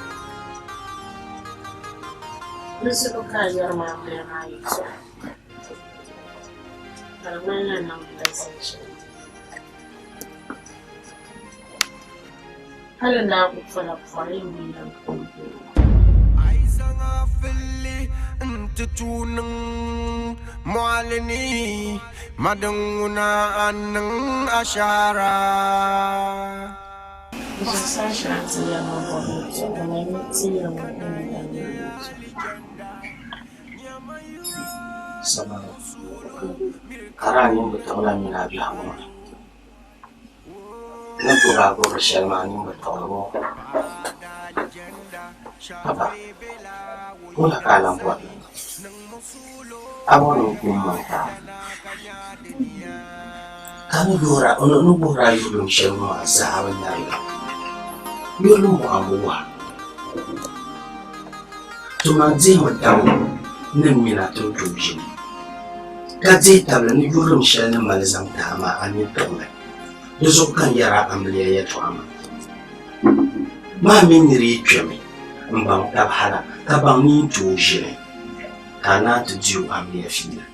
Di zuɣu ka a yɛri ma amiliya maa yɛltɔɣa, ka di ŋmanila n niŋdila zinchili. Hali n daa ku pola pɔri yi ni yɛn kuli bɛ o. Nti tuui niŋ mɔɣili ni ma din ŋuna a niŋ ashaara. Zuɣusaa shɛli ti yɛri ma bɔbu yɛltɔɣa, dama yi ti yɛri ma o ni daa niŋ yɛltɔɣa. Samara, ka di a nini bi tiɣila mini a biɛhigu maa. Ni gbubi a gbubiri shɛli maa nini bi tiɣili ŋɔ. Haba, wula ka a lan bɔri ni n niŋ? A bɔri ni n ku m-maŋ ti a? Ka ni wuhir a yurilim shɛli ŋɔ maa zaa a bi nyari li. Yurilim bɔɣa m-bi wuhi a. Tuma dihimi tabili ni m mini a ti ni tooi ʒini, ka dihi tabili ni yurilim shɛli ni mali zaŋ ti a maa a nini tiɣi li. Di zuɣu ka n yɛr a amiliya yɛtɔɣa maa. Maa mini nir yi kpɛmi m-baŋ tab hala ka baŋ ni yi ni tooi ʒini, ka a naan ti di o amiliya fiila.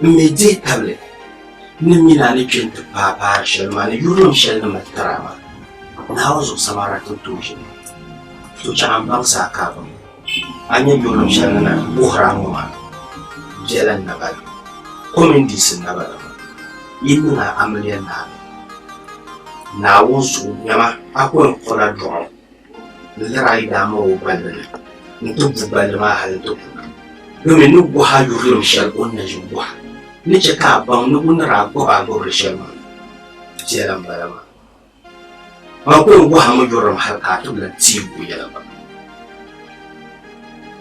M mi dihi tabili ni m mini a ni kpe nti paai paari shɛli maa ni yurilim shɛli ni mali tir a maa. Naawuni zuɣu Samara ti ni tooi ʒini. To chaŋ a m-baŋsi a kaaba ŋɔ. A nya yurilim shɛli ni na wuhir a ŋɔ maa biɛla n-nabala, ko mini diisi n-nabala maa. Yi niŋ a amiliya naani. Naawuni zuɣu nyama a ku yɛn kpuɣila dɔɣu n-lir a yidaanma o balli ni nti bu balli maa hal nti ku. Domi ni gɔhi a yurilim shɛli o ni na ʒi gɔhi ni chɛ ka a baŋ ni o ni daa gbib a gbibiri shɛli maa viɛla m-bala maa. Man ku yɛn gɔhi a mi yurilim hal ka a ti bi lan teeg o yɛla gba.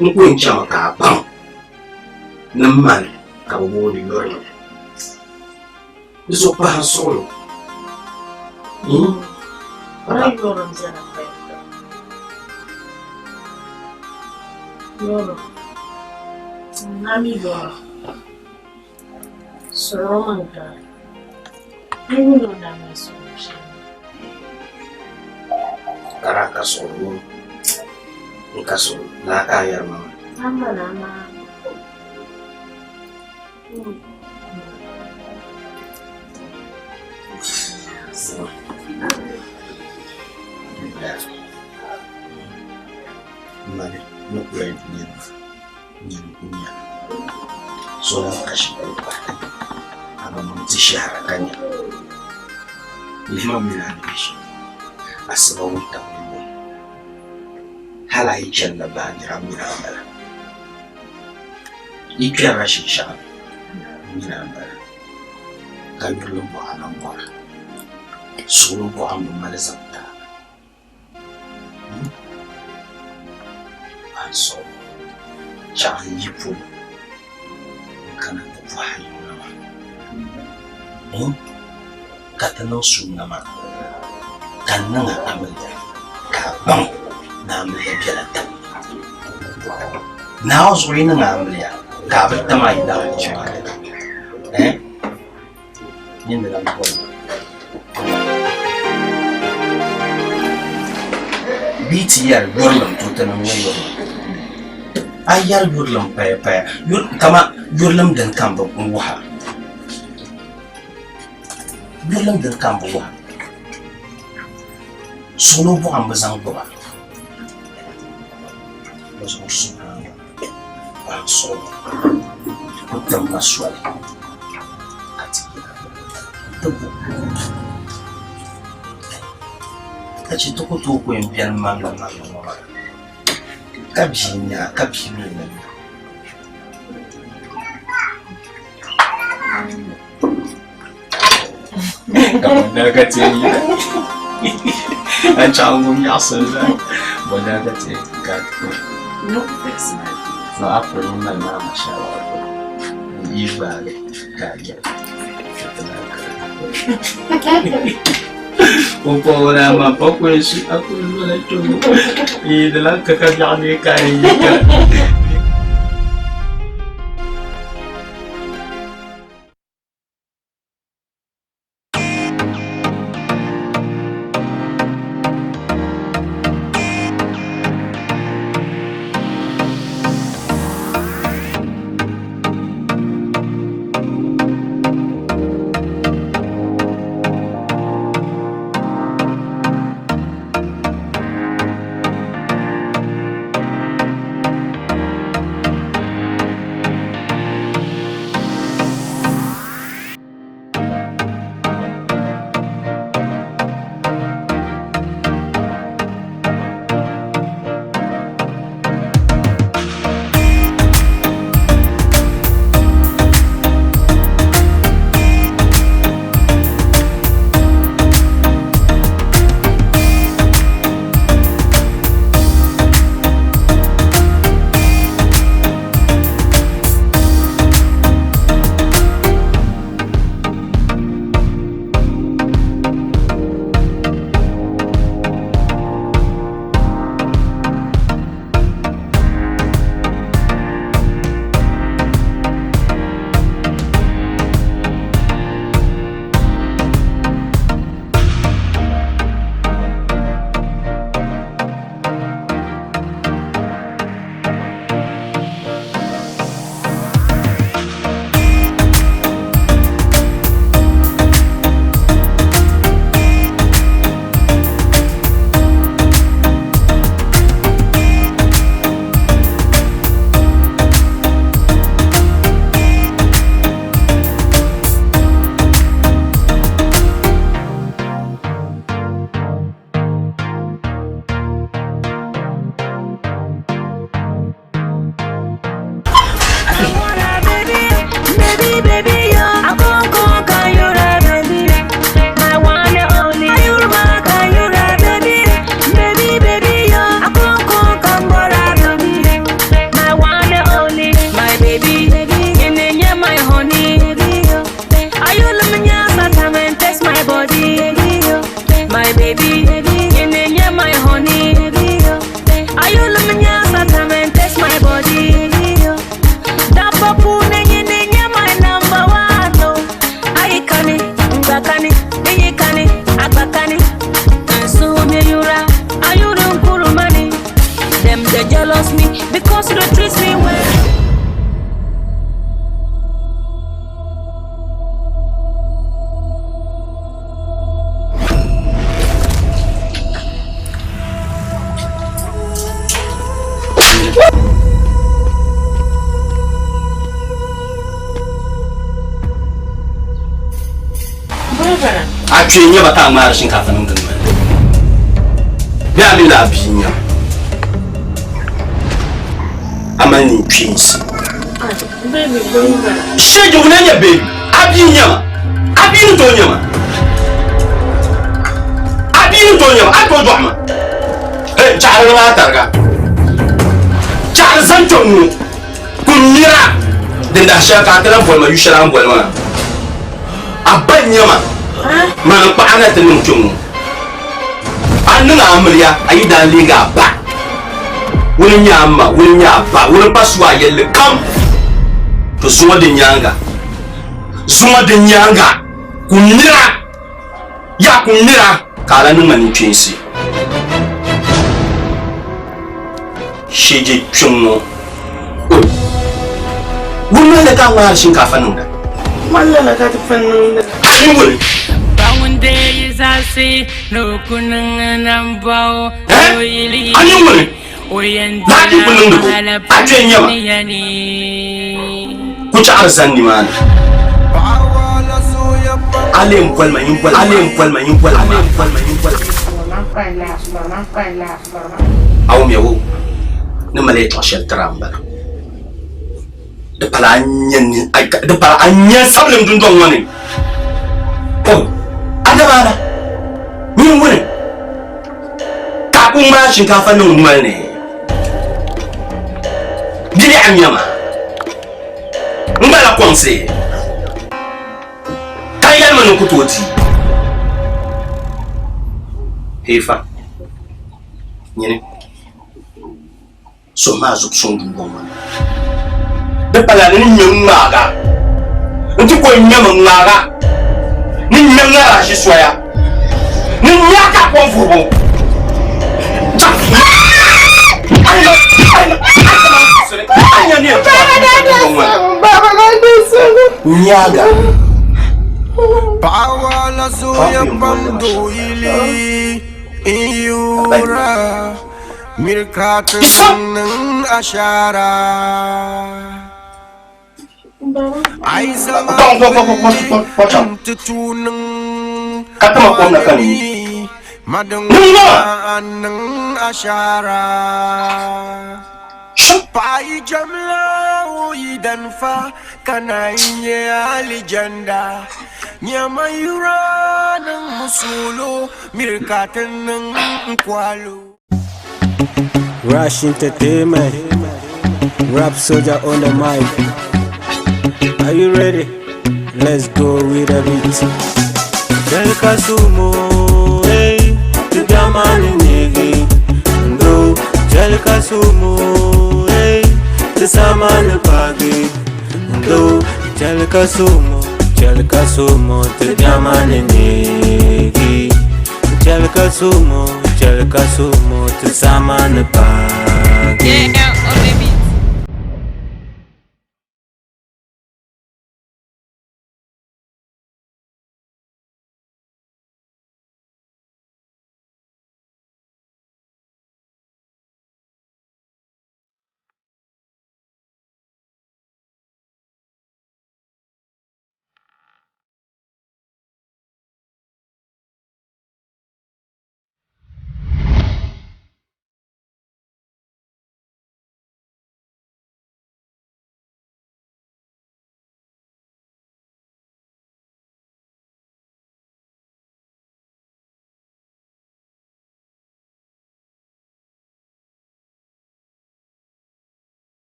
N ku yɛn chami ka a baŋ ni mani ka bɛ booni yurilim. Di zuɣu pahi n suɣilo. Maa yurilim bɛla payita. Yurilim. N na mi yɔra. Suɣuro man gari. N wum o daa mali suɣuro shɛli. Ka daa ka suɣuro ŋɔ n ka suɣuro naa ka a yɛri ma maa. Ama na ama. Mani ni kula dunia maa nyini ku nya so lan ka shɛli pahi a ba maŋ ti shɛhira ka nya lihima mini a ni be shɛm asiba wuntaŋ ni yuŋ hal a yi chanila baanjira m mini a m-bala. Yi kpɛrila shinshɛɣu ni m mini a m-bala, ka yurilim bɔɣa lan bɔra. Suɣilo bɔɣa m-bi mali zaŋ ti a. Bɔhi n sɔɣi chaɣ n yi polo n-kana ti bɔhi a yiŋa maa. Ka ti niŋ sunna maa, ka n niŋ a amiliya, ka a baŋ ni amiliya bela tam ni. Naawuni zuɣu yi niŋ a amiliya, ka a bi tam a yidana ŋɔ maa ni. Nyin di lan bɔri ma. Bɛ yi ti yɛri yurilim, to tinim nyɛ yurilim. A yɛri yurilim payapaya, kaman yurilim dini ka m bi wuhi a. Yurilim dini ka m bi wuhi a. Suɣulo buɣa m bi zaŋ gbuba. Bɛ zuɣu suhu Paɣ suɣulo ku tim ma soli ka ti yina nti bo ka chɛ ti ku tooi ku yɛn beni mamli mamli ŋɔ maa ka bia n-nya a ka bia mi ni nya. Ka ka ti yɛn yina a chaŋ ŋun nyaɣisim zaa bɔnda ka ti ka No, thanks, man. No, apple ni mali maa mashallah apple. Yi gbaagi ka a jɛri. Pumpɔŋɔ maa pa kuli su a kuli lola kpɛŋɔ. Yi di lan ka ka biɛɣu ni ka yi ka. A kpee n-nyɛ ba ka a ŋmaari shinkaafa niŋdi noli ni bee a mi ni a bia n-nyɛ ma? A mali ninkpeensi. Sheegi ŋuna n-nyɛ baby, a bia n-nyɛ ma, a bia ni tooi nyɛ ma, a bia ni tooi nyɛ ma, a ni tooi dɔɣi ma. Hey, chaɣiri maa tariga. Chaɣiri zaŋ kpɛŋ ŋɔ kum mira din dahi shɛli ka a ti lahi boli ma yu shɛli a ni boli maa. A ba n-nyɛ ma, mani n-kpaɣi a na ti niŋ kpɛŋ ŋɔ. A niŋ a amiliya, a yi daa leegi a ba. Ŋuni n-nyɛ a ma, ŋuni n-nyɛ a ba, ŋuni m-pa su a yɛlli kam. To zuŋɔ din nyaaŋa, zuŋɔ din nyaaŋa, kum mira, yaa kum mira ka a lahi niŋ ma ninkpeensi. Shɛje kpiɔŋ ŋɔ, oi, wumli ka a ŋmaari shinkaafa niŋda. Ŋmani lala ka ti pun niŋda. A yi wuli. Baŋ deei zaɣisi ni o ku niŋ nambɔɣu o yili. A yi wuli. O yɛn Laati ku niŋdi ko, wahala a kpe n-nyɛ ma. dunia ni. Ku chaɣiri zani nimaani. A lee n-boli ma, nyin boli ma, a lee n-boli ma, nyin boli ma, a lee n-boli ma, nyin boli ma. A wumya o ni mali yɛtɔɣ shɛli tiri a m-bala. Di pala a nya ni, di pala a nya sabilim dundɔŋ ŋɔ ni. O, a dabaala, nyin wuni ka a ku ŋmaai shinkaafa niŋ noli ni. Biliɛɣu n-nyɛ ma. N gbala kɔŋsi ka yɛli ma ni n ku tooi di. Heefa, nyini. Suhu maa zuɣu suŋ dundɔŋ ŋɔ ni. Di pala ni n ŋme ŋ-ŋmaaga nti ko n-ŋmɛmi ŋ-ŋmaaga ni n ŋme ŋ-ŋari a ʒi soya ni n nya ka a kom vuhibu. Nyaaga. Paɣa waala zooya pam dooyili n yuura. Miri ka ti niŋ ashaara. A yi zama ti tuui niŋ madin a niŋ ashaara. Paɣa yi jɛmla o yidan fa ka naan yi nyɛ alijanda. Nyama yura niŋ musulo miri ka ti niŋ n-kwalo. Rush Entertainment, Rap Soldier on the mic. Are you ready? Let's go with the beat. Delka sumo, hey, tugamani nigi. Ndo, jelka sumo, hey, tisamani pagi. Ndo, jelka sumo, jelka sumo, tugamani nigi. Jelka sumo, jelka sumo, tisamani pagi. Yeah, on the beat.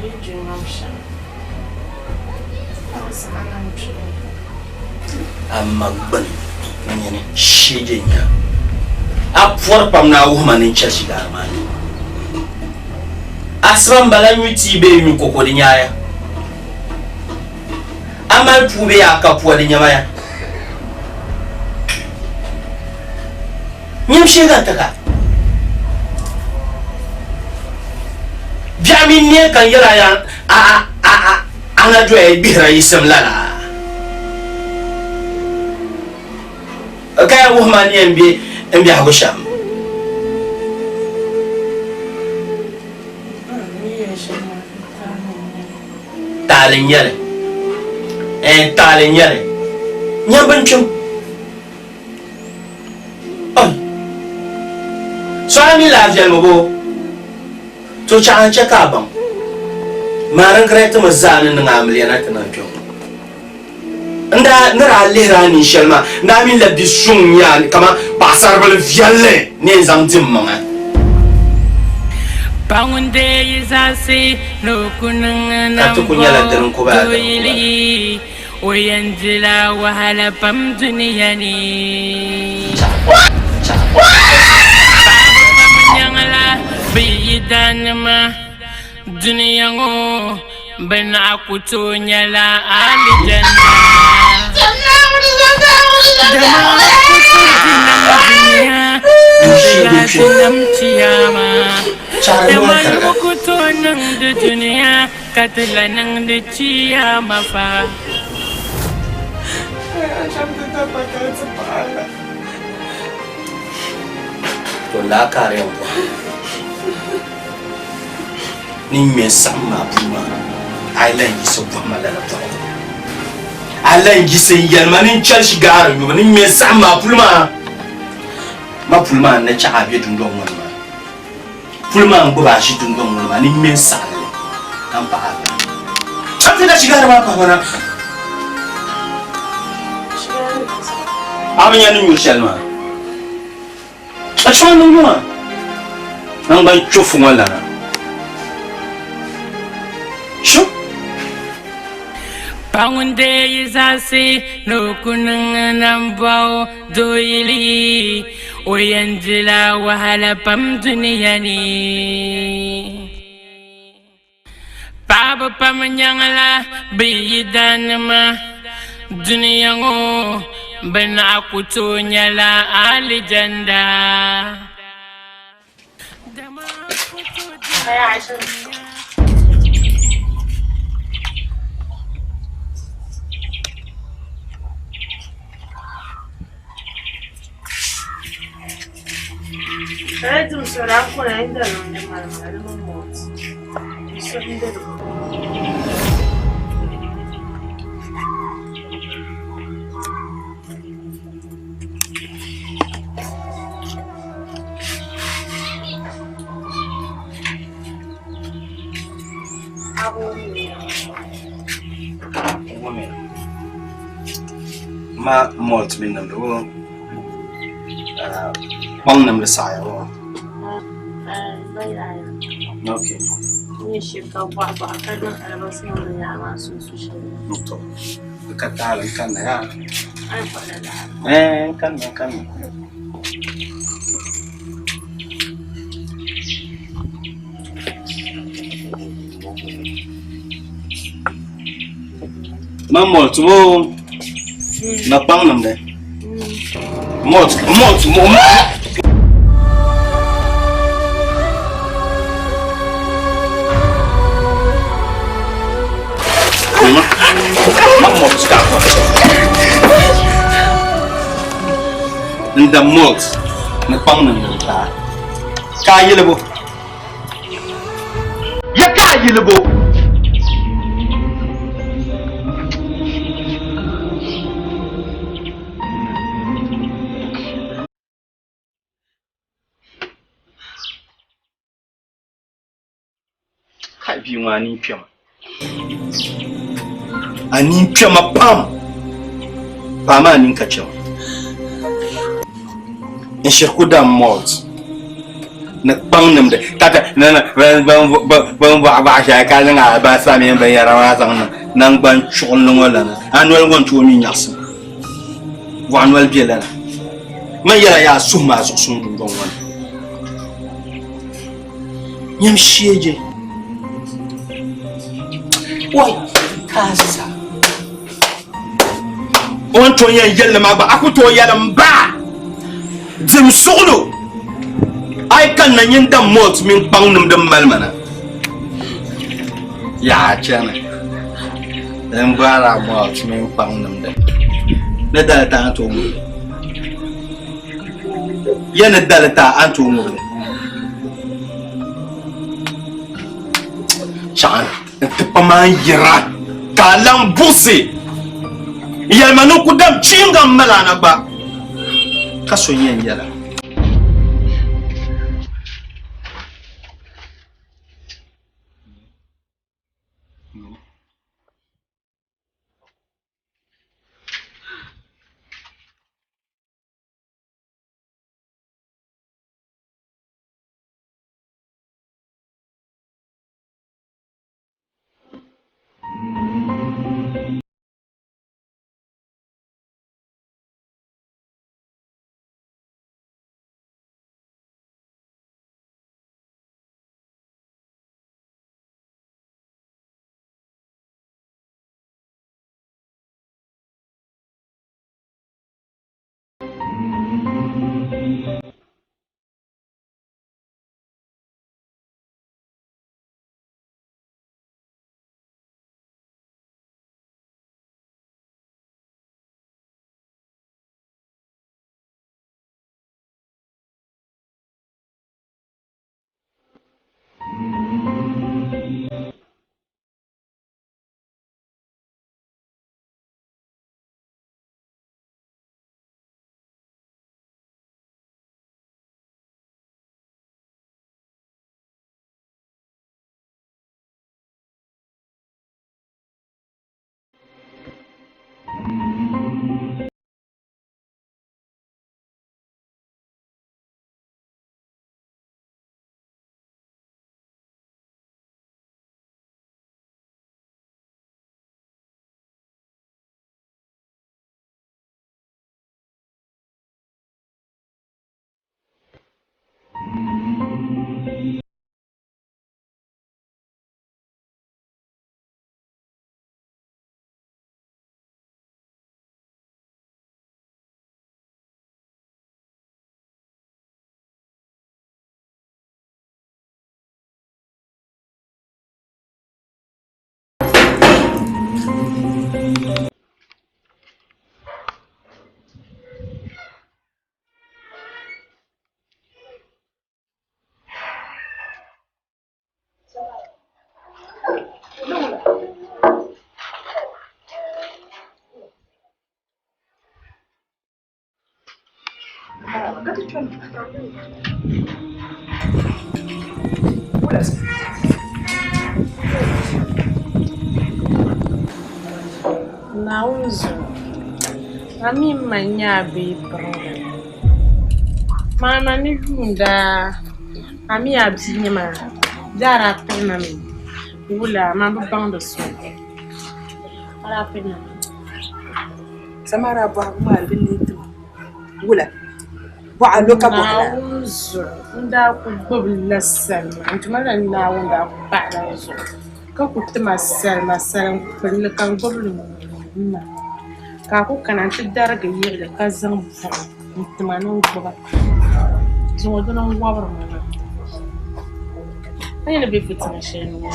yi duri mam shɛm. A bi saɣi ni n duri. A ma gbuni n-nyini sheege nya. A pɔri pam ni a wuhi ma ni n chɛ shigaari maa ni. Asiba m-bala nyu tii bee nyu koko di nyaaya. A mali puu bee a ka pua di nyamaya. Nyam sheega n-ti ka. Biɛɣu mini neei ka n yɛl a yaa a a a a na doya gbihira yisim lala. Ka ya wuhi ma ni yɛn be m biɛhigu shɛm. Taali n-nyɛ li. Ɛɛn taali n-nyɛ li. Nyam bini kpim. Oi! So a mi laa viɛlimi boo? To chaɣ n chɛ ka a baŋ. Maa regret mi zaa ni niŋ amiliya na ti niŋ kpe ŋɔ. N daa ni daa lihiri a nin shɛli maa, n daa mi la bi suŋ n-nyɛ a kaman paɣisaribila viɛlli ni yɛn zaŋ di m maŋa. Pa ŋun deei yi zaɣisi ni o ku niŋ Ka ti ku nyɛla dini n-ku ba a dini n-ku ba. nambɔɣu O yɛn dila wahala pam dunia ni. Paɣaba pam nyaŋla bɛ yidaannima dunia ŋɔ, bɛ naɣ ku tooi nyɛla alijanna. Dama a ku tooi di nam dunia nti lahi di nam chiyaama. Dama yubu ku tooi niŋdi dunia. Ka ti lahi niŋdi chiyaama fa. To laa ka a di yɛn bɔhi ni ŋmɛ n-saɣim maa puu maa, a yi lan yiɣisi bɔhi ma lala bɔhigu. A lan yiɣisi n-yɛli ma ni n chɛli shigaari nyubu ni ŋmɛ n-saɣim maa puli maa. Ma puli maa n-ni chaɣ a be dundɔŋ ŋɔ ni maa. Puli maa n-gbubi a ʒi dundɔŋ ŋɔ ni maa ni ŋme n-saɣim li ka m paɣi a bahi. A ti da shigaari maa pahi ma na. A bi nya ni nyuri shɛli maa? A chaŋ ni nyu maa. Naŋgban chofu ŋɔ lana. Shu! Pa ŋun deei yi zaɣisi ni o ku niŋ nambɔɣu dooyili. O yɛn dila wahala pam dunia ni. Paɣaba pam nyaŋla bɛ yidaannima dunia ŋɔ, bɛ naɣ ku tooi nyɛla alijanda. Ma malt mini nimdi o kpaŋ nimdi saɣaya o. Okay. To ka taali n kanna yaa. Eh, n kanna n kanna. Ma malt bo na kpaŋ nimdi. Malt malt malt. Ma malt ka n da malt ni kpaŋ nimdi taa ka a yilibu ya ka a yilibu Kai bia ŋɔ a nini kpɛma a nini kpɛma pam paɣa maa nini ka kpɛma n shiri ku dam malt Ni kpaŋ nimdi ka ti bin bɔɣa bɔɣa shɛli ka niŋ alibarisa mini binyɛra maa zaŋ niŋ naŋgban chuɣinli ŋɔ lana. A noli ŋɔ n-tooi mi nyaɣisim. Bɔɣa noli be lala. Man yɛla yaa suhu maa zuɣusuŋ dundɔŋ ŋɔ ni. Nyam sheeje. Wai kaasa. O ni tooi yɛn yɛlli maa gba a ku tooi yɛli m ba dim suɣulo a yi kanna nyin dam malt mini kpaŋ nimdi m mali ma na. Yaa chani n bɔrila malt mini kpaŋ nimdi ni dali ta a ni tooi ŋubi li. Ya ni dali ta a ni tooi ŋubi li. Chaɣani n ti pa maa yira ka a lan buɣisi yɛlima ni ku dam chiinga m mali a na gba ka so yɛn yɛla. Naawuni zuɣu a mi ma n-nyɛ a bee piriŋga maana ni yuunda a mi a bia nyɛ maa bee a daa piri ma mi wula man bi baŋdi so a daa piri ma mi. Samara bɔhigu maa di ni ti wula bɔɣa lo ka bɔhi la. Naawuni zuɣu n daa ku gbubi la salima n tuma la Naawuni daa ku paɣila n zuɣu ka ku ti ma salima salim kpulli ka n gbubi li m ma ka a ku kana nti darigi yiɣili ka zaŋ buɣim n-ti ma ni n gbuba zuŋɔ dini n-wɔbiri ma maa. A ni be fitiŋ shɛli ni ŋɔ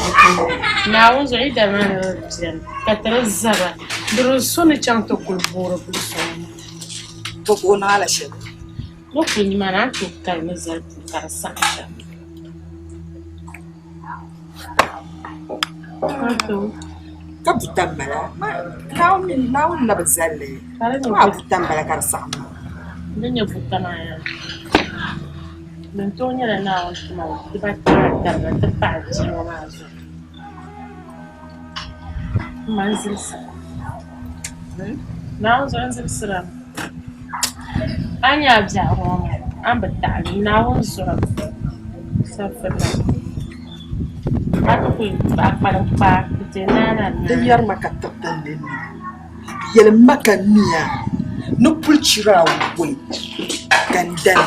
Naawuni zuɣu yi dali maa ni di beni ka ti di zaba di di so ni chaŋ ti kuli boori bili so ŋɔ. To ka o niŋ a la shɛli. Ni o kuli nimaani a ni tooi kali ni zali puu ka di saɣim shɛm. Ka buta m-bala Naawuni na bi zali li maa buta m-bala ka di saɣim maa. Di nyɛ buta maa yaa din tooi nyɛla Naawuni tuma dibata tariga nti pahi bia ŋɔ maa zuɣu. M ma n zilisi Naawuni zuɣu n zilisira a ni nya a biɛhigu ŋɔ maa a ni bi taɣi li Naawuni zuɣu. Astagfirullah. A ti kuli a kpalim kpaa n-ti naana Di yɛri ma ka tiriti n ninni. Yɛlim ma ka n miya ni puli chira awɔi gandani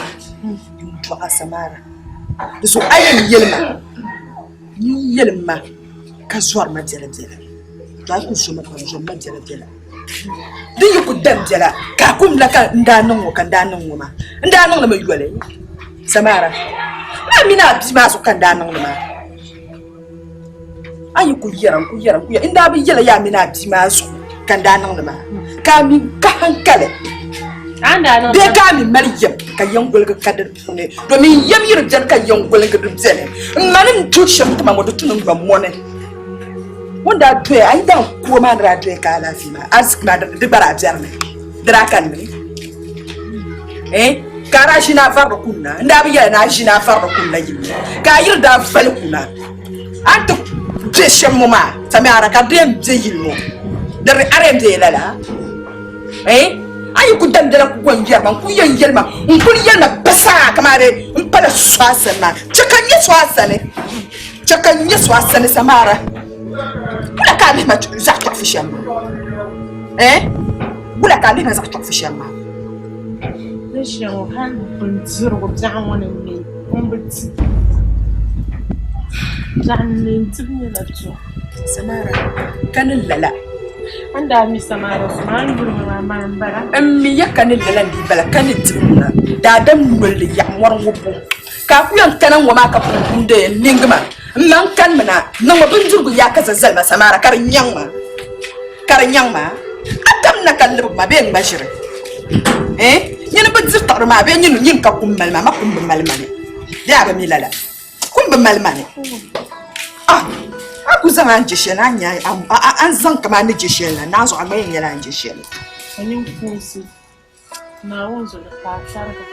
n-dɔɣi a Samara. Di zuɣu a yɛn yɛli ma, nyin yɛlim ma ka zɔri ma biɛlabiɛla. To a yi ku zo ma pam, zom ma biɛlabiɛla. Din yi ku dam biɛla ka a kum la ka n daa niŋ ŋɔ ka n daa niŋ ŋɔ maa, n daa niŋ li mi yoli. Samara, Maa mini a bia maa zuɣu ka n daa niŋ li maa. A yi ku yɛra n ku yɛra n ku yɛra n daa bi yɛla yaa mini a bia maa zuɣu ka n daa niŋ li maa ka a mi ka hankali bee ka a mi mali yɛm ka yɛn goligi ka di puuni domin yɛm yi di bɛni ka yɛn goligi di bɛni n ma ni n tuhi shɛm tima ŋɔ di tu ni n gba mɔni ŋun daa doya a yi daa kuro maa ni daa doya ka alaafee maa ariziki maa di gba daa bɛrimi di daa ka ni eh ka a daa ʒini a varili kunna n daa bi yɛli ni a ʒini a varili kunna yili ka a yiri daa vali kuna a ni ti bɛ shɛm ŋɔ maa samara ka di yɛn bɛ yili ŋɔ di a di yɛn bɛ lala eh a yi ku dam bɛla ku gɔn yɛri ma n ku yɛn yɛli ma n kuli yɛli ma basaa kamani n pala so a sani maa chɛ ka n nyɛ so a sani chɛ ka n nyɛ so a sani samara wula ka a lihi ma zaɣ tɔɣifu shɛm maa eh wula ka a lihi ma zaɣ tɔɣifu shɛm maa Ni ʒiya ŋɔ hali bindirigu biɛɣu ŋɔ ni ne n bi di biɛɣu ni ne n dibu nyɛla tuɣu. Samara ka ni lala. A ni daa mi Samara so maa, a ni yuli ŋɔ maa mani m-bala. N mi ya ka ni lala n-dii bala ka ni dibu ŋuna daadam noli di yaɣi mɔri ŋubbu ka a ku yɛn kana ŋɔ maa ka pun kumdi n niŋgi ma m ma n kanimi na niŋmi bindirigu yaa ka za zali ma Samara ka di nyaŋ ma. Ka di nyaŋ ma, a tam na ka libigi ma bee n-ŋma ʒiri? Eh, nyini bi diri tiɣiri maa bee nyini nyini ka kum mali ma, ma kum bi mali ma ni. Bee a bi mi lala? Kum bi mali ma ni. Ah, a ku zaŋ a ni je shɛli a ni nya a ni zaŋ kamani a ni je shɛli la, naanzuɣu a gba yɛn nyɛla a ni je shɛli. A nini kuunsi. Naawuni zuɣu ka a tariga.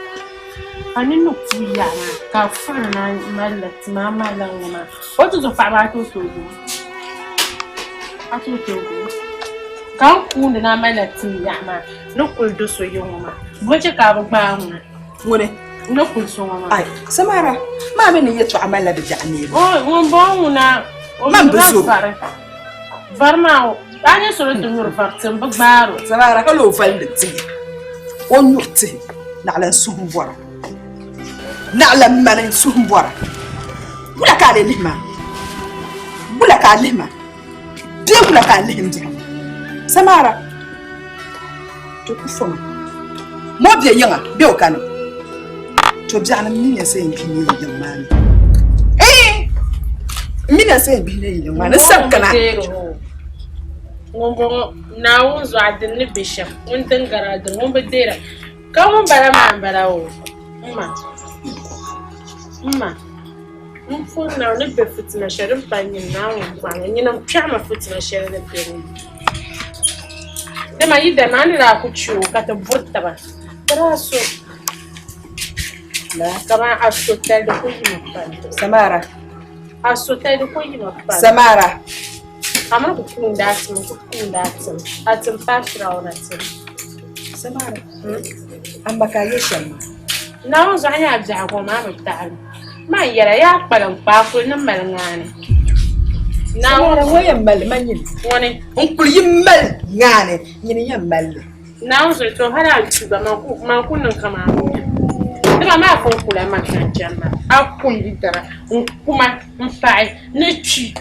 A nini ni kuui yaɣa maa ka a fuɣiri ni a malila tima a malila ŋ-ŋɔ maa. O ti zuɣu paɣiba a tooi tooi gu o. A tooi tooi gu o. Ka a ni kuundi ni a malila tim yaɣa maa ni kuli do so ya ŋɔ maa, bɔ n-chɛ ka a bi gbaai ŋuna? Ŋuni? N ni kuli so ŋɔ maa. Ai, Samara, maa mi ni yɛtɔɣa malila di biɛɣu neebu. O, ŋumbɔŋɔ ŋuna, o Man bi nyurila zo. vari. Vari maa, a nya so ni ti nyuri vari tim bi gbaar o. Samara ka lo valindi tihi, o nyuri tihi, naɣila n suhu m-bɔra. Naɣila mani n suhu m-bɔra. Wula ka a lee lihi ma? Wula ka a lihi ma? Bee wula ka a lihi m biɛhigu? Samara, to ku foma. Mo be yiŋa bee o kani? To biɛɣuni m mi ni n bihi ne yi yiŋ maa ni. Ee! M mi ni n bihi ne yi yiŋ maa ni. N sabi kana. Ŋun bɔŋɔ, Naawuni zuɣu a dini ni be shɛm, ŋun din gari a dini, ŋun bi deera. Ka ŋun bala maa m-bala o, m ma, m ma, m pun Naawuni ni be fitina shɛli din pa nyini Naawuni gbaŋ, nyini m-kpɛhi ma fitina shɛli ni be ŋɔ. Dama yi dama a ni daa ku chɛ o ka ti buri taba, ti daa so kaman a sotali di ku yimi pali. Samara. A sotali di ku yimi pali. Samara. A mini ku kuuni a tim, ku kuuni a tim, a tim paai Firawuna tim. Samara. Amba ka a yɛ shɛm maa. Naawuni zuɣu a nya a biɛhigu maa bi taɣi li. Man yɛla yaa kpalim kpaa kuli ni mali ŋaani. Naawuni ŋɔ yɛn mali ma nyini. Ŋuni? N kuli yi mali ŋaani nyini yɛn mali li. Naawuni zuɣu to hali a kpi gba man ku niŋ kaman ŋɔ. Dama maa pun kula man ka n chani maa. A kum yi dara n kuma n paɣi ni kpi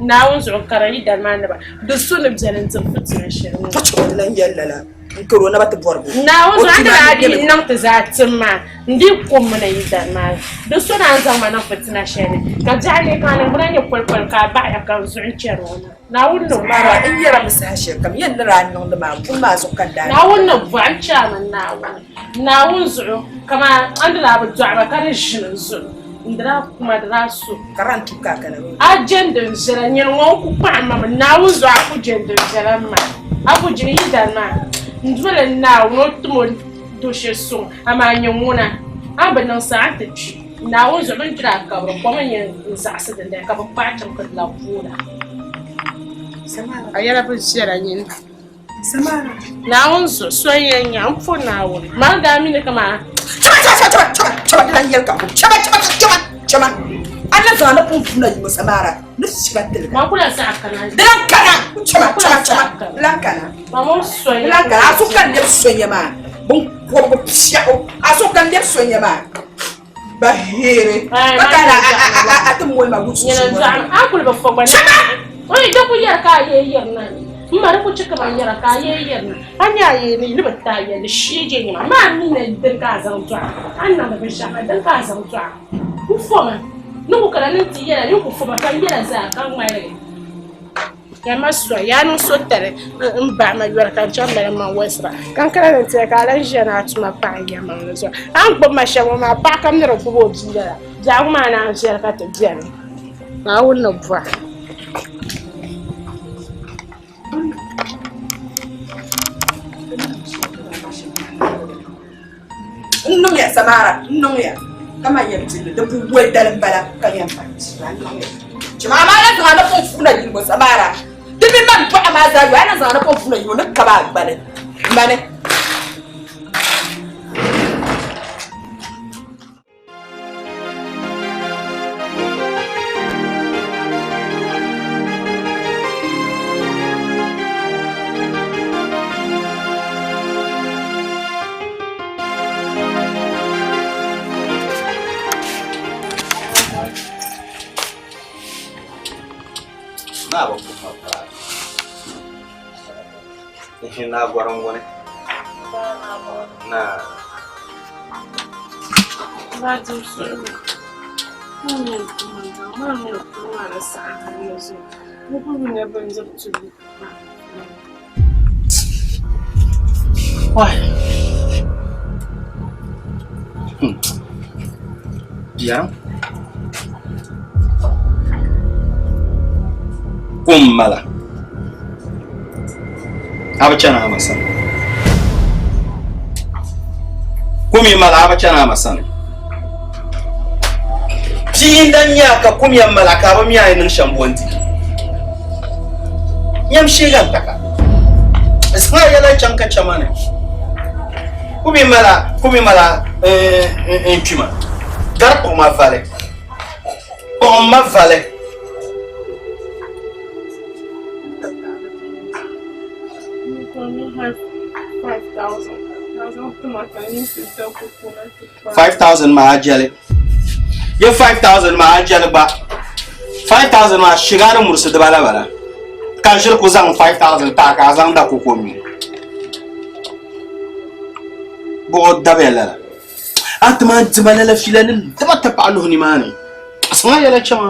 Naawuni zuɣu n kari yi dali maa naba. Di so ni beni n diri fitina shɛli ŋɔ. Ka chɛ o ni lan yɛli lala. N kari o naba ti bɔrigu. Naawuni zuɣu a ni daa dii niŋ ti zaa tim maa, n dii kummi na yi dali maa. Di so naan zaŋ ma niŋ fitina shɛli ni, ka biɛɣu lee ka a niŋgbuna nyɛ polikoli ka a baɣiya ka n zuɣu n-chɛri o na. Naawuni ni Mara, n yɛrimi saha shɛlikam, yɛn ni daa niŋdi maa, puni maa zuɣu ka n daa niŋdi. Naawuni ni bɔhi n chɛrimi Naawuni. Naawuni zuɣu, kaman a ni daa bi dɔɣi ba ka di ʒini n zuɣu, n di daa kuma, di daa so. Ka di ni tu ka a kana. A jɛndi n viɛla, nyini ŋɔ n-ku kpahi ma mi, Naawuni zuɣu a ku jɛndi n viɛla m ma. A ku jini yi dali maa, n doli n Naawuni o tim o do shɛli suŋ, amaa nyini ŋuna, a ni bi niŋ saha a ni ti kpi. Naawuni zuɣu bɛ ni diri a kabiri, kom n-yɛn zaɣisi dindali ka bɛ kpahi chaŋ ti labi booni a. A yɛla bi viɛla nyini. Naawuni zuɣu so n-yɛn nya m po Naawuni. Maa daa mi ni kaman. Chama chama chama chama chama di lan yɛli ka chama chama chama chama. A na zaŋ a napɔŋ puuna yimo Samara ni fiɛba tiliga. Ma ku lahi saɣi kana. Di lan kana! Chama, chama, chama. Di lan kana. Mama o sonya. Di lan kana. A suhu ka n lɛbi sonya maa. Binkɔbigu piɛɣu. A suhu ka n lɛbi sonya maa. Ba heeri. Ka ka na a ti moli ma wuchi Nyɛla dɔɣim. A kuli bi fɔ gba. Chama! O yi di ku yɛri ka a yee yirina. M ma di ku chɛ ka man yɛra ka a yee yirina. A nya a yee ni bi ti a yɛlli shee je nyɛma. Maa mi ni dini ka a zaŋ dɔɣi. A ni niŋdi binshɛɣu maa dini ka a zaŋ dɔɣi. N foma ni ku kana ni n ti yɛla ni ku foma ka n yɛla zaa ka ŋmaligi. Yɛlima so, yaa niŋ so tali n bahi ma yɔri ka n chaŋ mali m maŋ wɛlisira ka n kana ni n ti ya ka a lan ʒiya ni a tuma pahi yɛlimaŋli zuɣu. A ni gbubi ma shɛm ŋɔ maa, paɣa kam ni di gbubi o bia lala. Biɛhigu maa naan viɛli ka ti beni. Naawuni ni bɔhi. N niŋya Samara, n niŋya ka man yɛn pilli di buwoli dali m-bala ka yɛn pa n niŋya. Chima amaa na zaŋ a napɔŋ fuuna yiliŋɔ Samara, di mi man dɔɣi maa zaa yɔli a na zaŋ a napɔŋ fuuna yiliŋɔ ni kaba a gbali mani. Naa bi puhi ma paai. Naa gɔrim ŋuni. Naa. Biɛrim kum mala a bi chana a ma sani kum yi mala a bi chana a ma sani bia n dan nya ka kum yɛn mala ka a bi mi a yi niŋ shɛm bo n-di nyam sheega n taka zaŋ a yɛla chaŋ ka chɛ ma ni kum yi mala kum yi mala n kpima gari kpuɣi ma vali kpuɣi ma vali 5000 maa jɛli ye 5000 maa jɛli gba 5000 maa shiga di murisi dibala bala ka n ʒiri ku zaŋ 5000 taai ka a zaŋ da koko nyu buɣu dabiya lala a ti maa dima lala fiila nim dima ti paɣa luhi nimaani a saŋa yɛla chɛma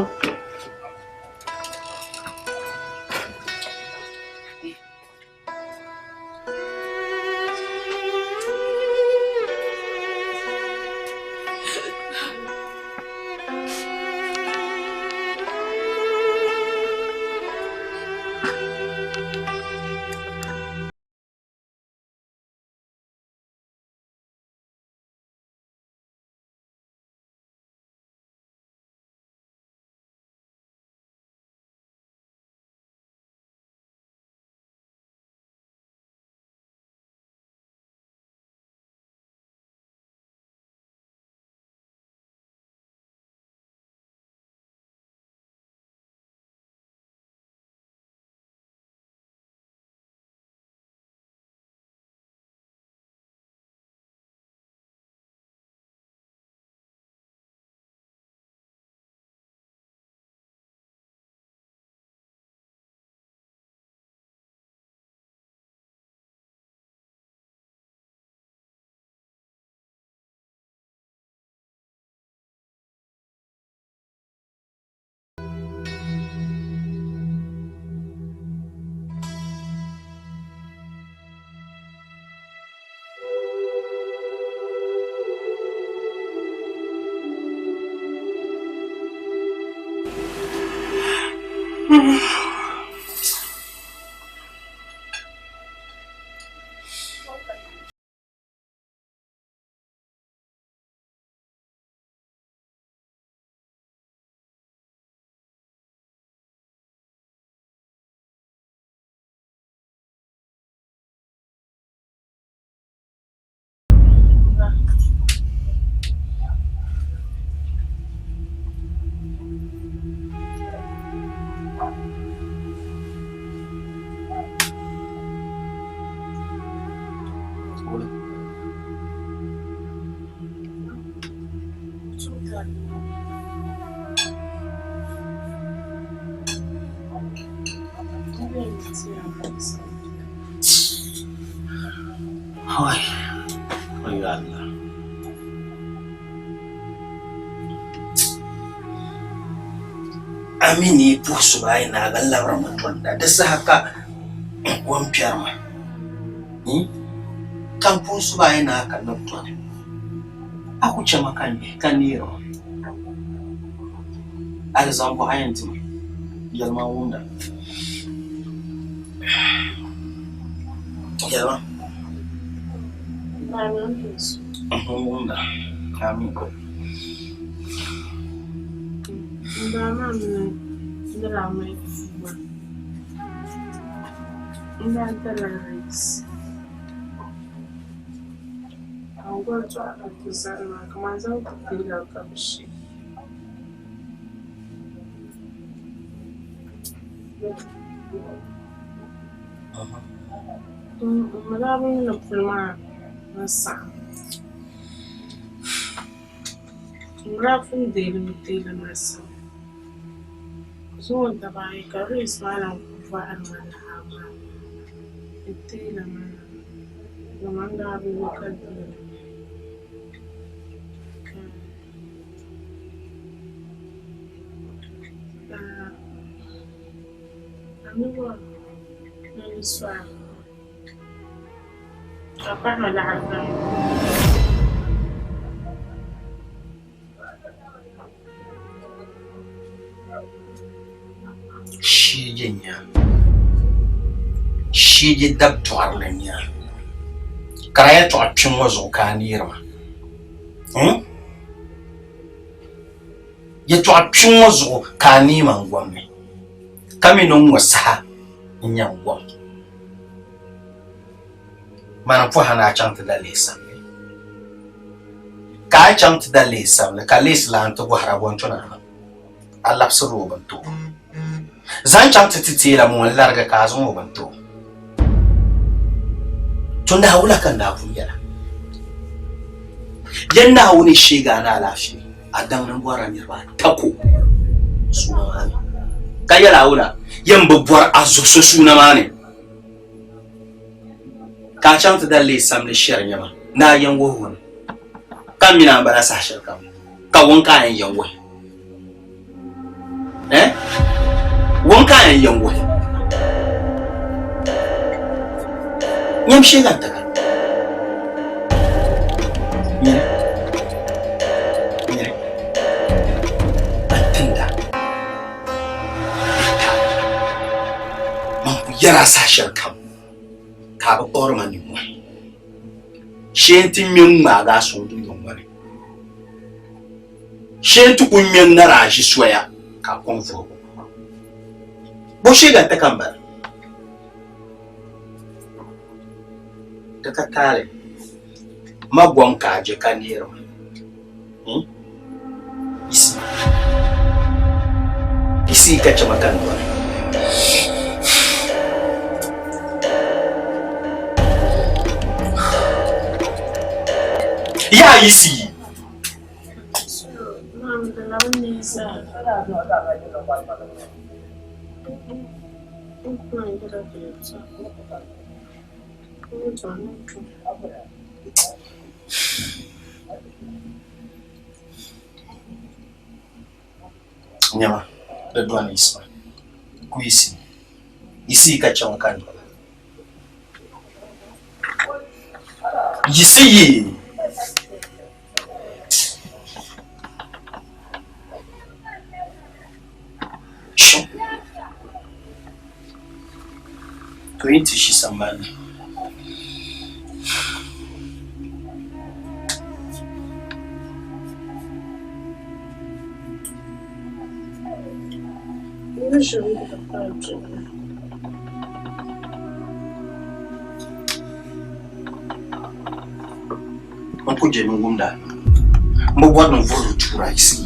Oi, oi Allah. A mi ni yi puhi suba yi naagi labirimi tɔnda di saha ka n kom kpɛri ma. Ka m puhi suba yi naai ka lab tɔni. A ku chɛ ma ka n yihi ka neeri ma. Alizam bɔɣa yɛn di ma. Yɛlima n wumda. Yɛlima. N wumda. Amin. N daa dala rice ka n goli tɔɣa ka ti zali maa ka maa zaŋ ti teela ka bi she. M daa bi mi ni puli maa ni saɣim. M daa pun deei li mi teela maa saɣim. Zuŋɔ daba ayi ka rice maa lahi kuli vɔhiri ma naai maa ni teela maa dama n daa bi mi ka deei li. Ka a ni bɔri ni n sɔɣi ka pahi ma laɣiri kam. Sheegi n-nya sheegi dabidɔɣirili n-nya ka di yɛtɔɣa kpiŋ ŋɔ zuɣu ka a neeri ma Yɛtɔɣa kpiŋ ŋɔ zuɣu ka a neei ma n-gom ni ka mi ni ŋ-ŋɔ saha n-nya n-gom. Mani m-pɔhi a ni a chaŋ ti da leei samli. Ka a chaŋ ti da leei samli ka leei lan ti bɔhir a bɔ n-to ni a niŋ? A labisirila o bini ti o. Zaŋ chaŋ ti ti teela ŋɔ n-larigi ka a zaŋ o bini ti o. To Naawuni ka n daa pun yɛla. Yɛn Naawuni sheegi a ni alaafee, a daŋ ni bɔrila niriba ata ko suuna maa ni. Ka yɛl a wula, yɛn bi bɔri a zo so suuna maa ni. Ka a chaŋ ti da leei samli shɛri nɛma ni a yɛn wuhi wuni, ka m mini a m-bala saha shɛlikam, ka wun ka a yɛn yɛn wuhi? Eh? Wun ka a yɛn yɛn wuhi? Nyam shee ka n ti ka. Nyini. Nyini. An tinda. Man ku yɛra saha shɛli kam ka a bi kpuɣiri ma nimmɔhi. Shee nti ŋme ŋ-ŋmaagi a suŋ dundoŋ ŋɔ ni. Shee nti ku ŋme ŋ-ŋari a ʒi soya ka a kɔŋ vuhibu. Bɔ shee ka n ti ka m-bala? Di ka taali. Ma gom ka a je ka neeri ma. Hmm? Isi. Isi ka chɛ ma ka n dɔni. Yaa Isi! Nyama, di dɔni Isma, ku Isi, Isi ka chɛ ŋɔ ka n dɔla. Yisi yi! Shim! To yi ti ʒi sambani ni. N ku je ni n wumda, m bi bɔri ni n vuri di tuura yi si.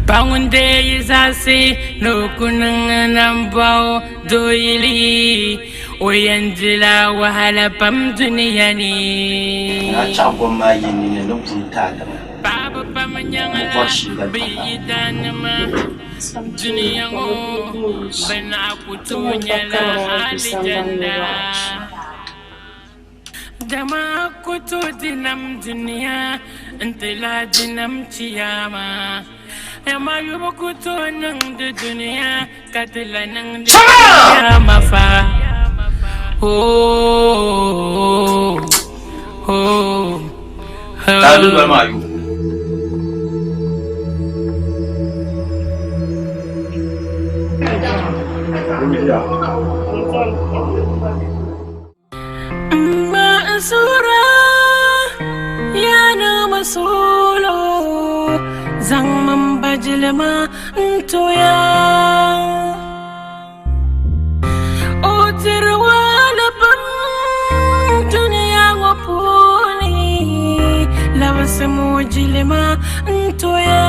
Pa ŋun deei yi zaɣisi ni o ku niŋ nambɔɣu dooyili, o yɛn dila wahala pam dunia ni. Naa chaɣ gom maa yi nini ni buni ti a dama. Paɣiba pam nyaŋla bɛ yidanima. Dunia ŋɔ bɛ naɣ ku tooi nyɛla alijanna. Dama a ku tooi di nam dunia nti lahi di nam chiyaama. Amaa yubu ku tooi niŋdi dunia ka ti lahi niŋdi chiyaama fa. Oh, oh, Taa dundoli maa yu. Mansura yana masolo zaŋ bajilima n-toya o tiri wahala pam dunia ŋɔ puuni labisimi o jilima n-toya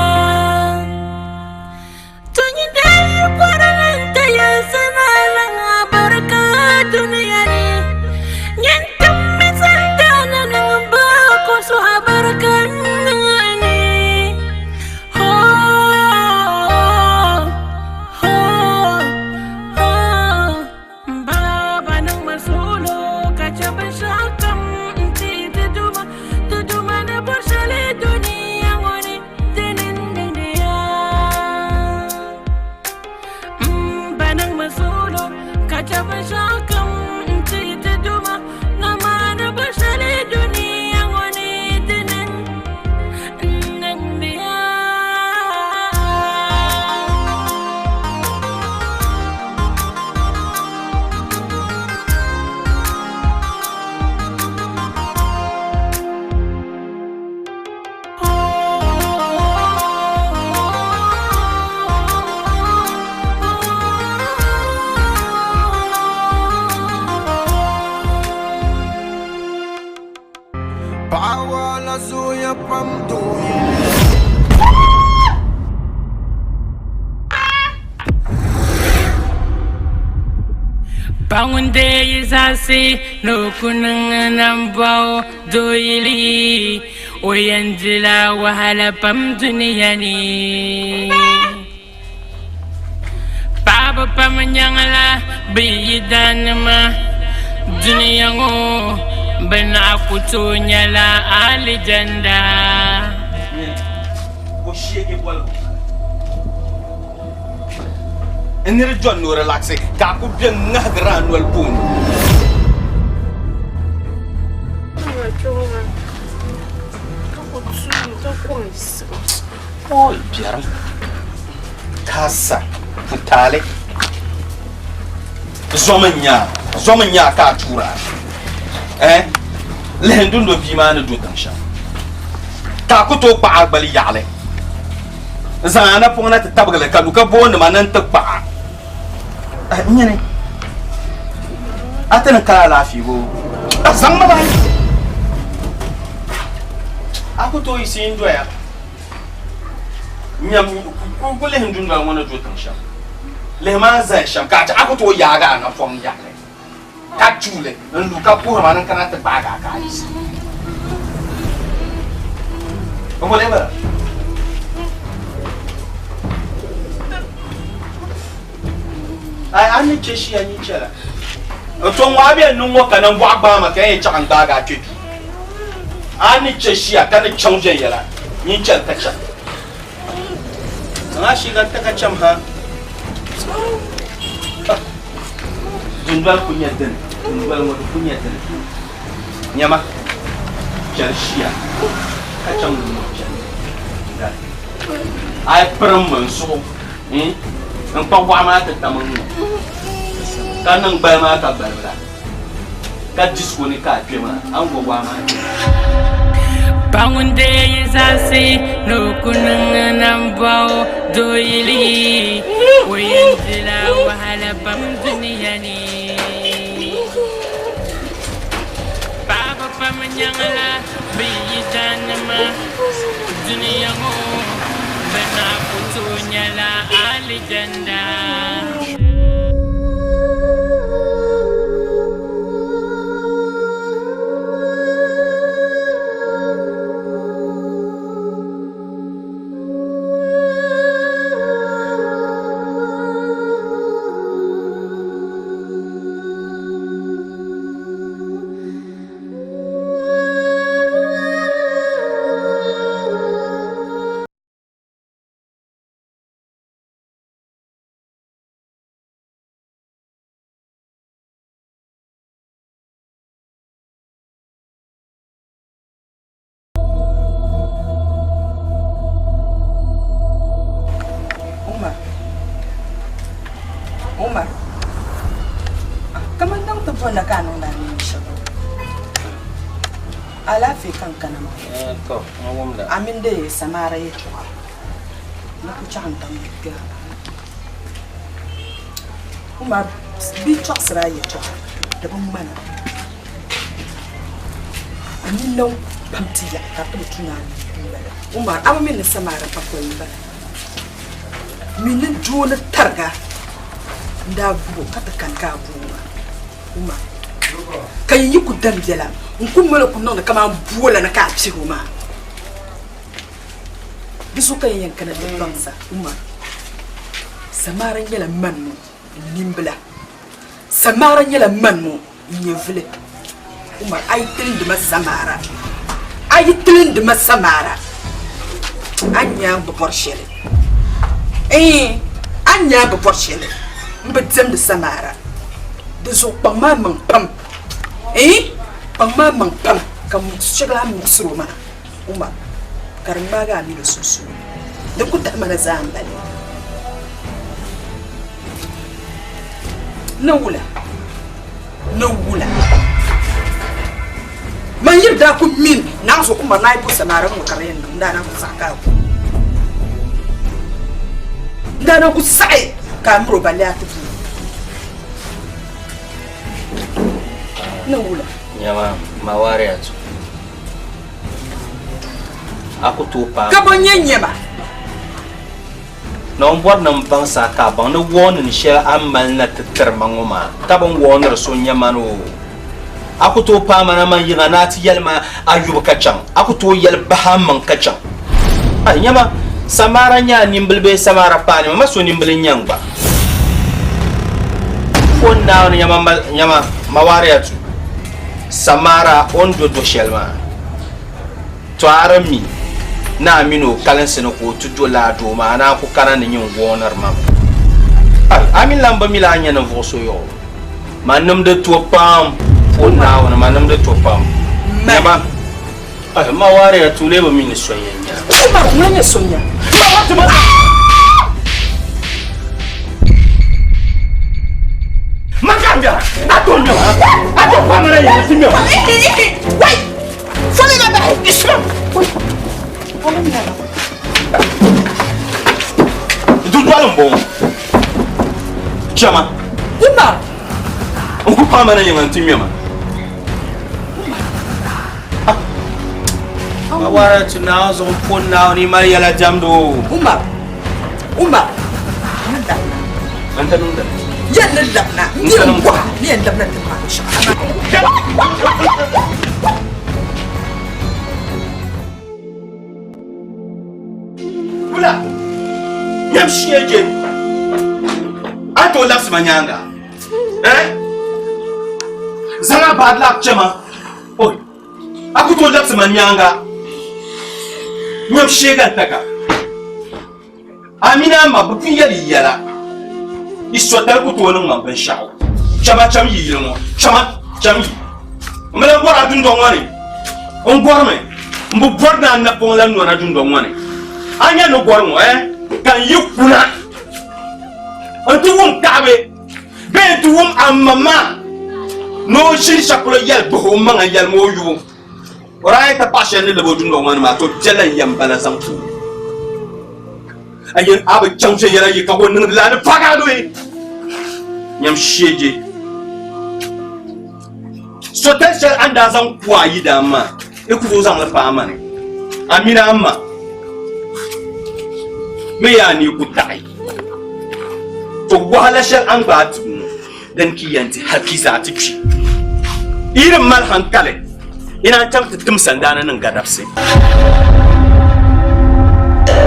Paɣa waala zooya pam dooyili. Pa ŋun deei yi zaɣisi ni o ku niŋ nambɔɣu dooyili, o yɛn dila wahala pam dunia ni. Paɣaba pam nyaŋla bɛ yidaannima dunia ŋɔ, bɛ naɣ ku tooi nyɛla alijanda. N niri John ni o relaxi ka a ku be ŋahigiri a noli puuni. Oi biɛrim kaasa putaali zom n nya zom n nya ka a tuura eh lihi n dundo bia maa ni do tiŋ shɛm ka a ku tooi kpaɣi a gbali yaɣali n zaŋ a napoŋ na ti tabigili ka lu ka booni ma ni n ti kpaɣa nyini a ti ni kali alaafee boo a zaŋ ma bahi a ku tooi yiɣisi n doya nyam ku lihi n dundoli ŋɔ ni do tiŋ shɛm lihi maa zaya shɛm ka a ku tooi yaagi a napɔŋ yaɣali ka tuuli n lu ka puhiri ma ni n kana ti gbaagi a ka a yiɣisi n boli bala ai a ni chɛ shiya nyin chɛla n to ŋɔ a bɛ niŋ ŋɔ ka nambɔɣu gbaai ma ka yɛn chaɣ n gbaagi a kpɛ duu a ni chɛ shiya ka ni chaŋ viɛnyɛla nyin chɛli ka chaŋ zaŋ a shiga n-ti ka cham ha dundoli ku nyɛ dini dundoli ŋɔ di ku nyɛ dini nyama chɛli shiya ka chaŋ ni ŋɔ chɛli a yi pirim mi n zuɣu n kpa waɣa maa ti tam n ŋɔ ka niŋ gbali maa ka gbalibila ka disco ni ka a kpe maa a ni go waa maa kpe. Pa ŋun deei yi zaɣisi ni o ku niŋ nambɔɣu dooyili, o yɛn dila wahala pam dunia ni. Paɣaba pam nyaŋla bɛ yidaannima dunia ŋɔ, bɛ naɣ ku tooi nyɛla alijanda. na ka a niŋdi a ni niŋ shɛm. Alaafee ka n kana maa. Eh, to, n wumda. A mini di Samara yɛltɔɣa ni ku chaŋ n-tam kpɛha. Umar, bɛ yi tɔɣisiri a yɛltɔɣa, di bi ŋmana. A nini na pam ti yaɣi ka di ti bi tu ni a nini m-bala. Umar, a bi mi ni Samara pakoli m-bala. Mi ni doo ni tariga n-daa gbubi o ka ti kani ka a booi ma. Umar, ka yi yi ku dam biɛla, n ku mali ku niŋdi kaman bua la ni ka a piɛg o maa. Di zuɣu ka yi yɛn kana ti baŋ sa, Umar, Samara nyɛla man ŋɔ n nimbila. Samara nyɛla man ŋɔ n nyɛvili. Umar, a yi tilindi ma Samara, a yi tilindi ma Samara, a ni nya n bi bɔri shɛli. Iin, a ni nya n bi bɔri shɛli. M bi diɛmdi Samara. Di zuɣu kpaŋ maa maŋ pam. Iin, kpaŋ maa maŋ pam ka shɛba lahi muɣisiri o maa. Umar, ka di ŋmaagi a mini o sunsuuni. Din ku tahi ma na zaa m-bala. Ni wula? Ni wula? Man yiri daa ku mini Naɣizu Umar ni a yi bo samariga ŋɔ ka di yɛn niŋ, n daa naan ku saɣi ka a ku. N daa naan ku saɣi ka a miri o balle a ti bu. Ni wula? Nyama, Mawariyatu. A ku tooi paai. Ka bɔ n-nyɛ nyɛma? Naawuni bɔri ni m baŋ sa ka a baŋ ni warning shɛli a ni mali na ti tiri ma ŋɔ maa ka bɛ ni warniri so n-nyɛ mani o. A ku tooi paai ma na man yiŋa ni a ti yɛli ma a yubu ka chaŋ. A ku tooi yɛli bahi a maŋ ka chaŋ. Ai nyama, Samara n-nyɛ a nimbili bee Samara paai nima? Ma so nimbili n-nyɛ n gba. O Naawuni nyama, nyama, Mawariyatu. Samara o ni do do shɛli maa, to a di mi ni a mini o kalinsi ni ka o ti do laa doo maa, a naan ku kana ni nyin wɔɔniri ma mi. Ai, a mi lan bi mi la a nya ninvuɣ so yɔɔ. Ma nimdi to pam, o Naawuni, ma nimdi to pam. Nyama, ai, ma waariya tuuli bi mi ni so n-yɛn nya. Umar, ŋuna nyɛ so nya. Ma wa ti ma. Makambia, ato nyo, ato pamara ya sinyo. Wai, fɔli la bahi. Islam. Dundɔli n bɔŋɔ. Chama. Umar. N ku pamara yiŋa n ti ŋmɛma. Ma wara ti naawuni zuɣu m poni naawuni mali yɛla diɛmdi o. Umar. Umar. N ti niŋdi. Yɛn ni labina n yɛn bɔha ni yɛn labina ti maani shɛŋa. Wula nyam shia je a tooi labisi ma nyaaŋa eh? Zaŋ a bad luck chɛ ma oi a ku tooi labisi ma nyaaŋa nyam shia ka n taka A mini a ma bɛ pun yɛli yi yɛla. Yi sɔtali ku tooi niŋ ma binshɛɣu. Chama cham yi yili ŋɔ, chama cham yi. M bi lan bɔri a dundɔŋ ŋɔ ni. N gɔrimi, m bi bɔri ni a napɔŋ lan nɔna dundɔŋ ŋɔ ni. A nya ni gɔri ŋɔ, eh, ka n yi kuna nti wum kaɣibi bee nti wum a ma maa ni o ʒini shɛli polo yɛli gbuhi o maŋa n-yɛli ma o yubu. O daa yɛn ti paɣ shɛli ni lab o dundɔŋ ŋɔ ni maa, to bɛla n-yɛn bala zaŋ ti o. A yɛn a bi chaŋ viɛnyɛla yi ka o niŋdi la ni paagi a luhi. Nyam sheeje. Sotali shɛli a ni daa zaŋ ku a yidaan maa, i ku tooi zaŋ li paai ma ni. A mini a ma mi yaa ni ku taɣi. To wahala shɛli a ni gbaai tibu ŋɔ, Din ki yɛn ti hal ki zaa ti kpi. Yi di mali hankali, yi naan chaŋ ti tim sandaani niŋ gadabisi.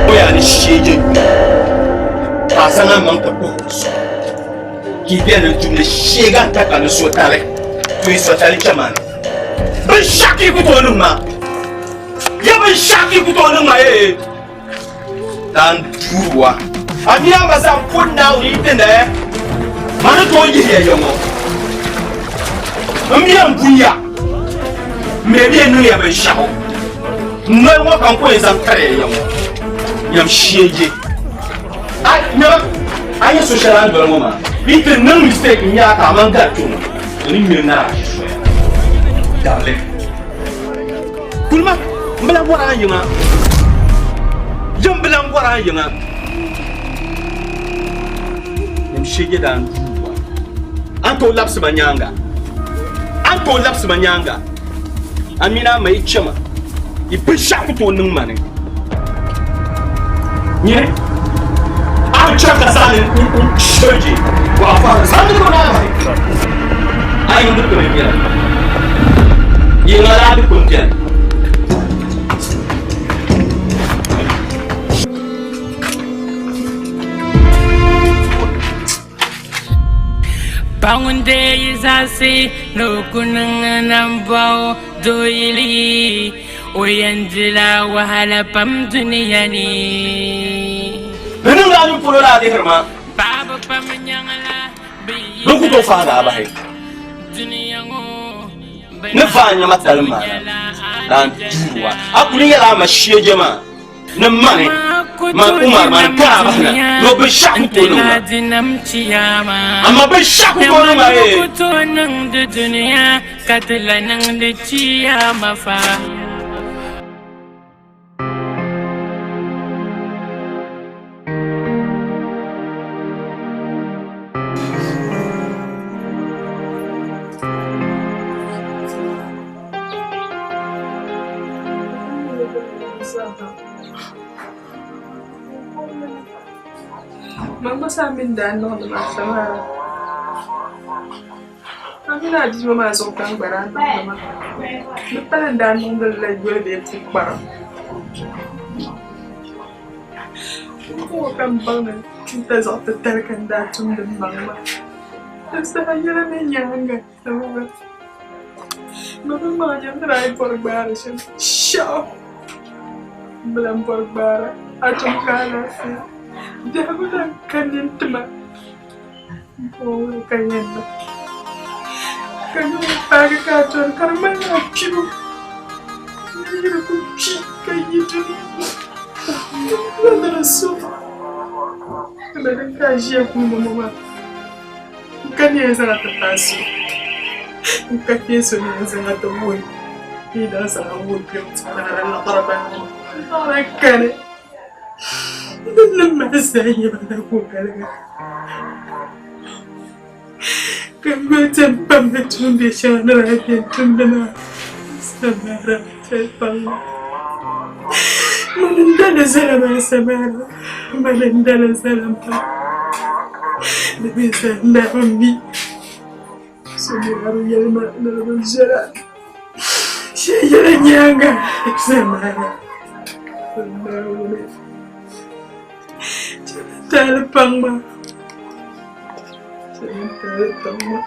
O yaa ni sheeje ka a zaŋ a maŋ ti kpuhi o zuɣu. Ka yi beni n-tumdi sheega n-ta ka ni sotali, to yi sotali chɛ ma ni. Binshɛɣu ka yi ku tooi niŋ ma. Ya binshɛɣu ka yi ku tooi niŋ ma ee. Daan duuwa. A mini a ma zaa m-pun Naawuni yi ti naai, ma ni tooi yihi ya ya ŋɔ. M mi ya m-bun ya, m mi bɛ niŋ ya binshɛɣu. N noli ŋɔ ka n ku yɛn zaŋ kari ya ya ŋɔ. Nyam sheeje. A nyama, a nya so shɛli a ni doli ŋɔ maa, yi ti niŋ mistake n-nya a ka a man gari kpe ŋɔ. O ni ŋmɛ naa ʒi soya. Dabili. Kulima, m bi lahi bɔri a yiŋa. Yim bi lahi bɔri a yiŋa. Nim shege daa n duuwa. A ni tooi labisi ma nyaaŋa. A ni tooi labisi ma nyaaŋa. A mini a ma yi chɛ ma, yi binshɛɣu ku tooi niŋ ma ni. Nyini, a bi chɛ ka zaa ni n shirigi waɣafɔri zaŋ niriba maa bahi. A yiŋ dukpuni beni, yiŋa laa dukpuni beni. Pa ŋun deei yi zaɣisi ni o ku niŋ nambɔɣu dooyili, o yɛn dila wahala pam dunia ni. Di niŋdi a nini polo ni a lihiri ma, Paɣiba pam nyaŋla bɛ bɛ ku tooi faagi a bahi. Dunia ŋɔ Ni vaai n nyama talim maa na, la n duuri wa. A kuli nyɛla a ma shɛje maa. Ni mani, man Umar mani kara bahi na, ni o binshɛɣu ku tooi niŋ ma. Amaa binshɛɣu ku tooi niŋ ma yee. Man gba zaa mi ni daa niŋdi maa samara. A mini a bia maa zuɣu ka n gba daa niŋdi maa. Di pala n daa niŋdi li la yoli bee pukparigu. N bɔŋɔ ka m baŋ ni chuuta zaɣ titali ka n daa tumdi m maŋ maa. Di saha yɛla mi nyaaŋa. Ma mi maŋ nyɛ ni daa yi bɔri gbaari shɛm shɛɣu m bi lan bɔri gbaara a tum ka alaafee biɛhigu lan ka nini ti ma m-puhi ka yɛn niŋ ka niŋ paagi ka a dɔni ka di ŋmanila a kpibu niri yi di ku kpi ka yi dunia ni di so ka din ka a ʒiya guuni ŋɔ maa. N ka ni yɛn zaŋ a ti paai so, n ka kpee so ni yɛn zaŋ a ti wuhi bee daa zaŋ a wuhi kpɛm ti naara liɣiri maa ni. Liɣiri kani, din nim maa zaa nyɛ ba na ku galigi. Ka n yuli ti n pam ni tuumbiɛ shɛŋa ni daa beni tumdi maa, Samara chɛli paŋ ma. Mani n-dali zala maa Samara, mani n-dali zala maa. Di mi zaa n daa bi mi. So mi daa bi yɛli ma ni di bi viɛla. Shee yɛla nyaaŋa Samara. Naawuni chɛli taali paŋ ma. Chɛli taali paŋ ma.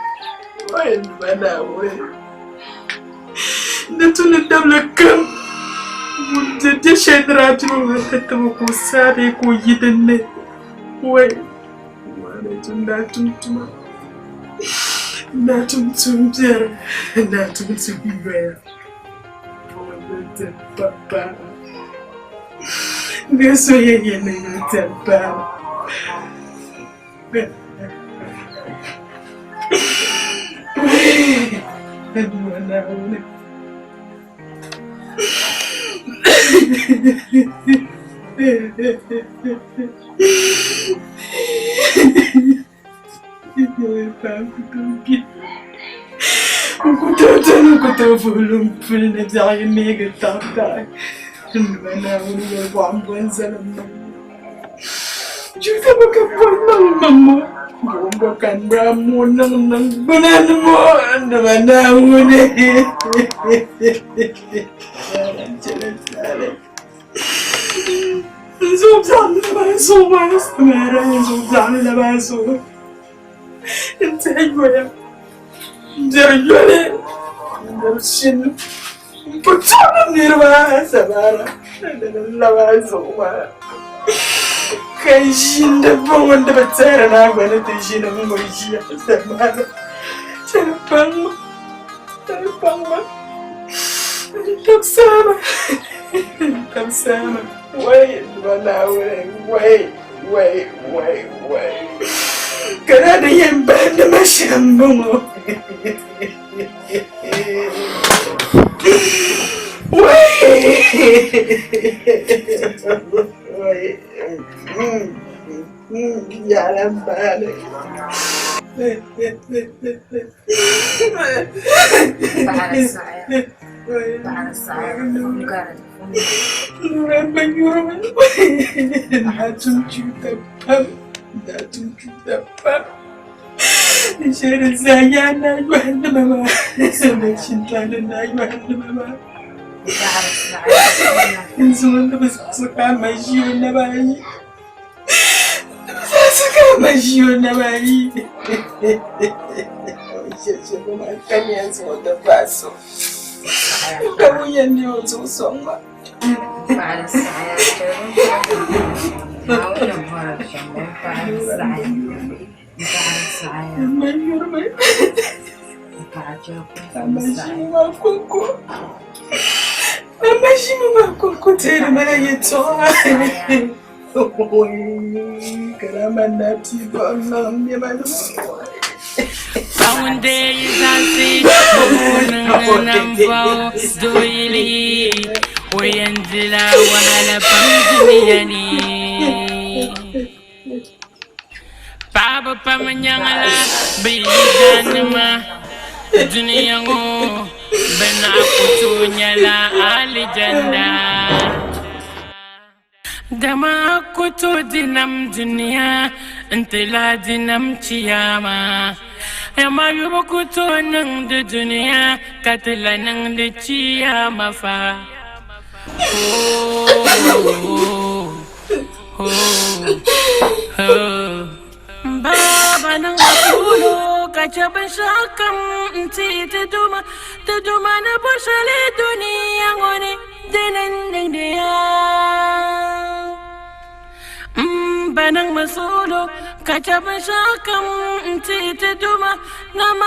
Wai n Duuma Naawuni. Di tu ni dabili kam ŋun be biɛ shɛli ni daa pili o maa ti tib o ka o saa bee ka o yi din ni. Wai! Wane tum daa tum tuma, n daa tum tuumbiɛri, n daa tum tuumyoya. Bɛ so yɛn yɛn ni yo tɛm paai. N ku tooi doli n ku tooi vuhi lu m puli ni biɛɣu yi neegi taɣitaɣi n Duuma Naawuni yɛlibɔɣu m-bo n-zali m maŋ Juda bɔ ka bɔri niŋ ma ŋɔ? Bɔ ka n daa mooi niŋ niŋgbuna ni ŋɔ n Duuma Naawuni? N zuɣu biɛɣu n-lab a zuɣu maa samara n zuɣu biɛɣu n-lab a zuɣu n tihi yoya m biɛri yoli m biɛri shini m po tɔɣini niriba samara n lab a zuɣu maa ka n ʒi n di bɔŋɔ n di bi tɛhiri ni a gba ni ti ʒini n-ŋɔ ʒiya samara chɛli paŋ ma chɛli paŋ ma n saama n saama wai Duuma Naawuni wai wai wai wai ka daa di yɛn bahindi ma shɛm m-bɔŋɔ. Paɣa saɣaya paɣa saɣaya fom gari fom Paɣa saɣaya Naawuni ni bɔri shɛm paɣa saɣaya paɣa saɣaya paɣa chɛli Paɣaba pam nyaŋla bɛ yidanima dunia ŋɔ bɛ naɣ ku tooi nyɛla alijanda. Dama a ku tooi di nam dunia nti lahi di nam chiyaama. Amaa yubu ku tooi niŋdi dunia ka ti lahi niŋdi chiyaama fa. Baba niŋ a puuni ka chɛ binshɛɣu kam n-ti ti Duuma, ti Duuma ni bo shɛli dunia ŋɔ ni dini n-niŋdi ya. M ba niŋmi suɣulo ka chɛ binshɛɣu kam n-ti ti Duuma, nam